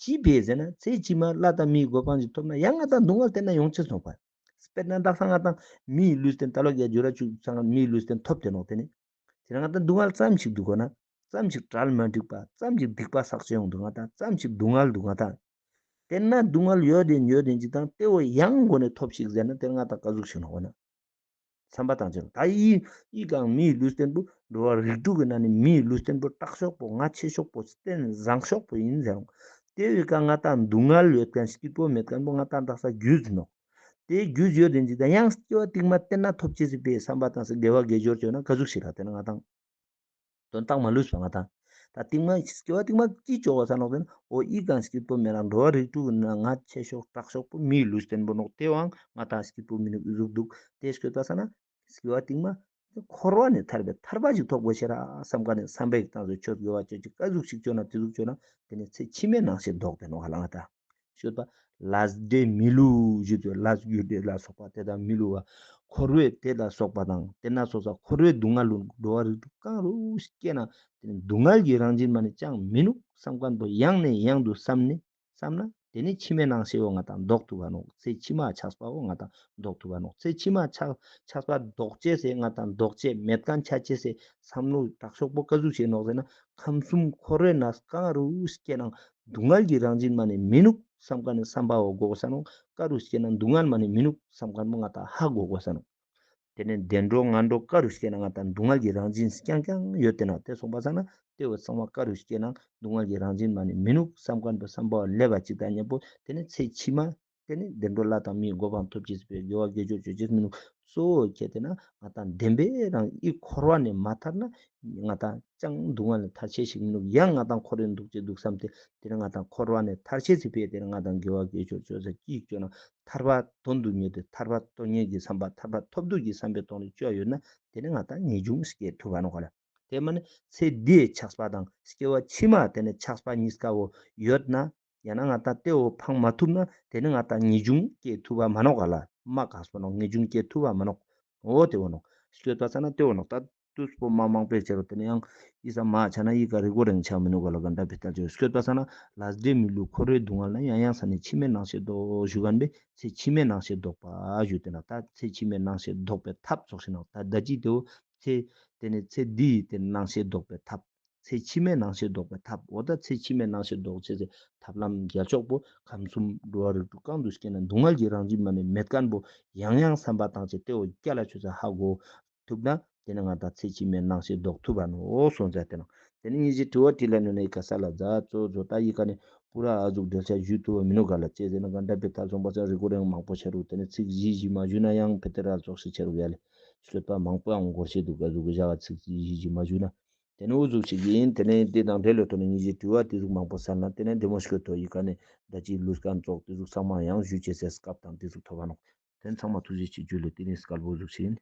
ཅི་ཕི་ཟེར་ན་ཚེ་ཕྱི་མ་ལྷ་དང་མིའི་གོ་འཕང་ཞིག་ཐོབ་ན་ཡང་ང་དང་སྡུག་བསྔལ་དེ་ན་ཡོང་ཅེས་ནོག་པ། དཔེར་ན་དག་ས་ང་དང་མིའི་ལུས་རྟེན་ད་ལོ་རྒྱ་འཇུ་ར་བཅུག་ཚང་མིའི་ལུས་རྟེན་ཐོབ་དེ་ནོག་དེ་ནི་དེ་ན་ང་དང་སྡུག་བསྔལ་ཙམ་ཞིག་འདུག་གོ་ན་ཙམ་ཞིག་གྲལ་མ་འགྲིག་པ་ཙམ་ཞིག་སྡིག་པ་བསགས་ཅེས་ཡོང་འདུག་ང་དང་ཙམ་ཞིག་སྡུག་བསྔལ་འདུག་ང་དང་དེ་ན་སྡུག་བསྔལ་ཡོད་དེ་ཡོད་དེ་ཅིག་དང་དེ་བོ་ཡང་མགོ་ནས་ཐོབ་ཤིག་ཟེར་ན་དེ་ང་དང་ག་ཟུག་ཞིག་ནོག་གོ་ན། བསམ་པ་བཏང་ཅེས་ནོག་ད་ཡི་ཡི་གང་མིའི་ལུས་རྟེན་པོ་འགྲོ་བ་རིགས་དྲུག་གི་ནང་ནས་མིའི་ལུས་རྟེན་པོ་དྲག་ཤོས་པོ་ང་ཆེ་ཤོས་པོ་རྟེན་བཟང་ཤོས་པོ་ཡིན་ཟེར་རུང་དེ་བའི་ཀ་ང་དང་སྡུག་བསྔལ་ཡོད་མཁན་སྐྱིད་པོ་མེད་མཁན་པོ་ང་དང་དག་ས་རྒྱུས་ནོག་དེ་རྒྱུས་ཡོད་དེ་ཅིག་དང་ཡང་སྐྱེ་བ་སྟིང་མ་དེ་ན་ཐོབ་ཅེས་སི་ཕི་བསམ་པ་བཏང་སྟེ་དགེ་བ་དགེ་སྦྱོར་བཅོ་ན་ག་ཟུག་ཞིག་ར་དེ་ན་ང་དང་དོན་དག་མ་ལུས་པ་ང་དང་། ད་སྟིང་མ་སྐྱེ་བ་སྟིང་མ་ཅི་བཅོ་དགོས་ས་ནོག་ཟེར་ན་འོ་ཡི་གང་སྐྱིད་པོ་མེད་རང་འགྲོ་བ་རིགས་དྲུག་གི་ནང་ང་ཆེ་ཤོས་དྲག་ཤོས་པོ་མིའི་ལུས་རྟེན་པོ་ནོག་དེ་བའང་ང་དང་སྐྱིད་པོ་མི་ནུག་ཟུག་འདུག་དེ་སྐྱོད་པ་ས་ན་སྐྱེ་བ་སྟིང་མ་འཁོར་བ་ནས་ཐར་པའི་ཐར་པ་ཞིག་ཐོབ་དགོས་ཤེས་ར་བསམ་མཁན་ནི་བསམ་པའི་སྟངས་སུ་ཆོས་དགེ་བ་བཅོ་ཅིག་ག་ཟུག་ཞིག་བཅོ་ན་དེ་ཟུག་བཅོ་ན་དེ་ནི་ཚེ་ཕྱི་མའི་སྣང་ཤས་ལྡོག་དེ་ནོག་ཧ་ལ་ང་དང་། ཤོད་པ། ལས་འབྲས་མི་བསླུ་ཞུ་དུས་ལས་རྒྱུ་འབྲས་ལ་སོགས་པ་དེ་དག་མི་བསླུ་བ། འཁོར་བའི་དེ་ལ་སོགས་པ་དང་དེ་ན་སོགས་ས་འཁོར་བའི་སྡུག་བསྔལ་ལུ་འགྲོ་བ་རིགས་དྲུག་གང་རུ་སྐྱེས་ན་དེ་ནི་སྡུག་བསྔལ་གྱི་རང་བཞིན་མ་ནི་ཅང་མི་ནུག་བསམ་མཁན་པོ་ཡང་ནས་ཡང་དུ་བསམ་ནས་བསམ་ན་དེ་ནི་ཕྱི་མའི་སྣང་ཤས་བོ་ང་དང་ལྡོག་ཐུབ་པ་ནོག་ཚེ་ཕྱི་མ་ཆགས་པ་བོ་ང་དང་ལྡོག་ཐུབ་པ་ནོག་ཚེ་ཕྱི་མ་ཆགས་ཆགས་པ་ལྡོག་ཅེས་སེ་ང་དང་ལྡོག་ཅེས་མེད་མཁན་ཆ་ཅེས་སེ་བསམ་བློ་དྲག་ཤོས་པོ་ག་ཟུག་བྱེད་ནོག་ཟེར་ན་ཁམས་གསུམ་འཁོར་བའི་ནང་གང་རུ་སྐྱེས་ནའང་སྡུག་བསྔལ་གྱི་རང་བཞིན་མ་ནི་མི་ནུག་བསམ་མཁན་ནི་བསམ་པ་བོ་དགོས་ས་ནོག་དཀའ་རུ་སྐྱེས་ན་སྡུག་བསྔལ་མ་ནི་མི་ནུག་བསམ་མཁན་པོ་ང་དང་ཧ་གོ་དགོས་ས་ནོག་དེ་ནས་བདེ་འགྲོ་ངན་འགྲོ་དཀའ་རུ་སྐྱེས་ན་ང་དང་སྡུག་བསྔལ་གྱི་རང་བཞིན་རྐྱང་རྐྱང་ཡོད་དེ་ན་དེ་སོང་པ་ས་ན་དེ་བོ་ཚང་མ་དཀའ་རུ་སྐྱེས་ན་སྡུག་བསྔལ་གྱི་རང་བཞིན་མ་ནི་མི་ནུག་བསམ་མཁན་པོ་བསམ་པ་བོ་ལེབ་པ་ཅིག་དང་མཉམ་པོ་དེ་ནས་ཚེ་ཕྱི་མ་དེ་ནས་བདེ་འགྲོ་ལྷ་དང་མིའི་གོ་འཕང་ཐོབ་ཅེས་པའི་དགེ་བ་དགེ་སྦྱོར་བཅོ་ཅེས་མི་ནུག་གཙོ་བོ་ཁྱེད་དེ་ན་ང་ཏང་བདེན་པའི་རང་ཨི་འཁོར་བ་ནས་མ་ཐར་ན་ང་ཏང་ཅང་སྡུག་བསྔལ་ནས་ཐར་ཆེས་ཤིག་མི་འདུག། ཡང་ང་ཏང་འཁོར་རེ་འདུག་ཅེས་འདུག་བསམ་སྟེ་དེ་ནས་ང་ཏང་འཁོར་བ་ནས་ཐར་ཆེས་སི་ཕིའ་དེ་ནས་ང་ཏང་དགེ་བ་དགེ་སྦྱོར་ཅོས་ས་ཅིག་ཅོས་ན་ཐར་པ་དོན་དུ་གཉེར་ཏེ་ཐར་པ་དོན་གཉེར་གྱི་བསམ་པ་ཐར་པ་ཐོབ་འདོད་ཀྱི་བསམ་པའི་ཐོག་ནས་ཅོས་ཡོད་ན་དེ་ནས་ང་ཏང་ངེས་འབྱུང་སྐྱེ་ཐུབ་པ་ནོག་ག་ལ། དེ་མ་ནི་ཚེ་འདིའི་ཆགས་པ་དང་སྐྱེ་བ་ཕྱི་མ་དེ་ནས་ཆགས་པ་གཉིས་ཀ་བོ་ཡོད་ན་ཡང་ན་ང་ཏང་དེ་བོ་འཕང་མ་ཐུབ་ན་དེ་ནི་ང་ཏང་ངེས་འབྱུང་སྐྱེ་ཐུབ་པ་མ་ནོག་ག་ལ། མ་ག་སོ་ནོག། ངེས་འབྱུང་སྐྱེ་ཐུབ་པ་མ་ནོག། འོ་དེ་བོ་ནོག། སྐྱོད་པ་ས་ན་དེ་བོ་ནོག། ད་དུས་པོ་མ་མང་པོའི་ཆེ་རུ་དེ་ནས་ཡང་ཨི་ས་མ་ཆ་ན་ཨི་ཀ་རི་གོ་རེང་ཆ་མི་ནུག་ག་ལ། ག་འདྲ་བི་ཏལ་ཆེ་སྐྱོད་པ་ས་ན་ལས་འབྲས་མི་བསླུ་འཁོར་བའི་སྡུག་བསྔལ་ལ་ཡང་ཡང་ས་ནས་ཕྱི་མའི་སྣང་ཤས་ལྡོག་ཞུ་གན་པས་ཚེ་ཕྱི་མའི་སྣང་ཤས་ལྡོག་པ་ཞུ་དེ་ན་ད་ཚེ་ཕྱི་མའི་སྣང་ཤས་ལྡོག་པའི་ཐབས་ཚོགས་ཤིག་ནོག། ད་ད་ཅི་དེ་བོ་ཚེ་དེ་ནས་ཚེ་འདིའི་དེ་སྣང་ཤས་ལྡོག་པའི་ཐབས། ཚེ་ཕྱི་མའི་སྣང་ཤས་ལྡོག་པའི་ཐབས། འོ་ད་ཚེ་ཕྱི་མའི་སྣང་ཤས་ལྡོག་ཅེས་སི་ཐབས་ལམ་རྒྱལ་མཆོག་པོ་ཁམས་གསུམ་འགྲོ་བ་རིགས་དྲུག་གང་དུ་སྐྱེས་ན་སྡུག་བསྔལ་གྱི་རང་བཞིན་མ་ནས་མེད་མཁན་པོ་ཡང་ཡང་བསམ་པ་བཏང་ཅེས་དེ་བོ་སྐྱ་ལ་ཆུ་ཚ་ཧ་གོ་ཐུབ་ན་དེ་ནས་ང་ཏང་ཚེ་ཕྱི་མའི་སྣང་ཤས་ལྡོག་ཐུབ་པ་ནོག། འོ་སོང་ཙ་དེ་ནང་དེ་ནས་ཉིན་ཞིག་དྲི་བ་དྲིས་ལན་ནི་ནས་ཀ་ས་ལ་ཛ་གཙོ་བོ་ད་ཨི་ཀ་ནས་པུ་ར་ཨ་ཟུག་འགྲེལ་བཤད་ཞུ་ཐུབ་པ་མི་ནུག་ག་ལ། ཅེས་ཟེར་ན་ག་འདྲ་བི་ཏལ་སོང་པ་ས་རི་གོ་རེང་མང་པོ་ཆ་རུག། དེ་ནས་ཚིག་བཞི་བཞི་མ་ཞུ་ན་ཡང་ཕེ་ཏེ་ར་ཙོགས་ཤིག་ཆ་རུག་ཡ་ལེ། སྐྱོད་པ་མང་པོ་ཡང་འགོར་ཤེས་འདུག་ག་ཟུག་གི་བཞག་ཚིག་བཞི་བཞི་མ་ཞུ་ན། དེ་ནས་འུ་ཟུག་ཅིག་ཡིན། དེ་ནས་དེ་དང་འབྲེལ་ལོ་ཐོག་ནས་ཉིན་ཞིག་དྲི་བ་དེ་ཟུག་མང་པོ་སལ་ན་དེ་ནས་བདེ་མོ་སྐྱོད་ཐོག་ཡི་ག་ནས་ད་ཅི་ལུས་ཀ་ཙོགས་དེ་ཟུག་ཚང་མ་ཡང་ཞུ་ཅེས་སི་སྐབས་དང་དེ་ཟུག་ཐོབ་པ་ནོག། དེ་ཚང་མ་ཐུགས་རྗེ་ཆེ་ཇུ་ལེ། དེ་ནས་སྐལ་བོ་ཟུག་ཅིག་ཡིན།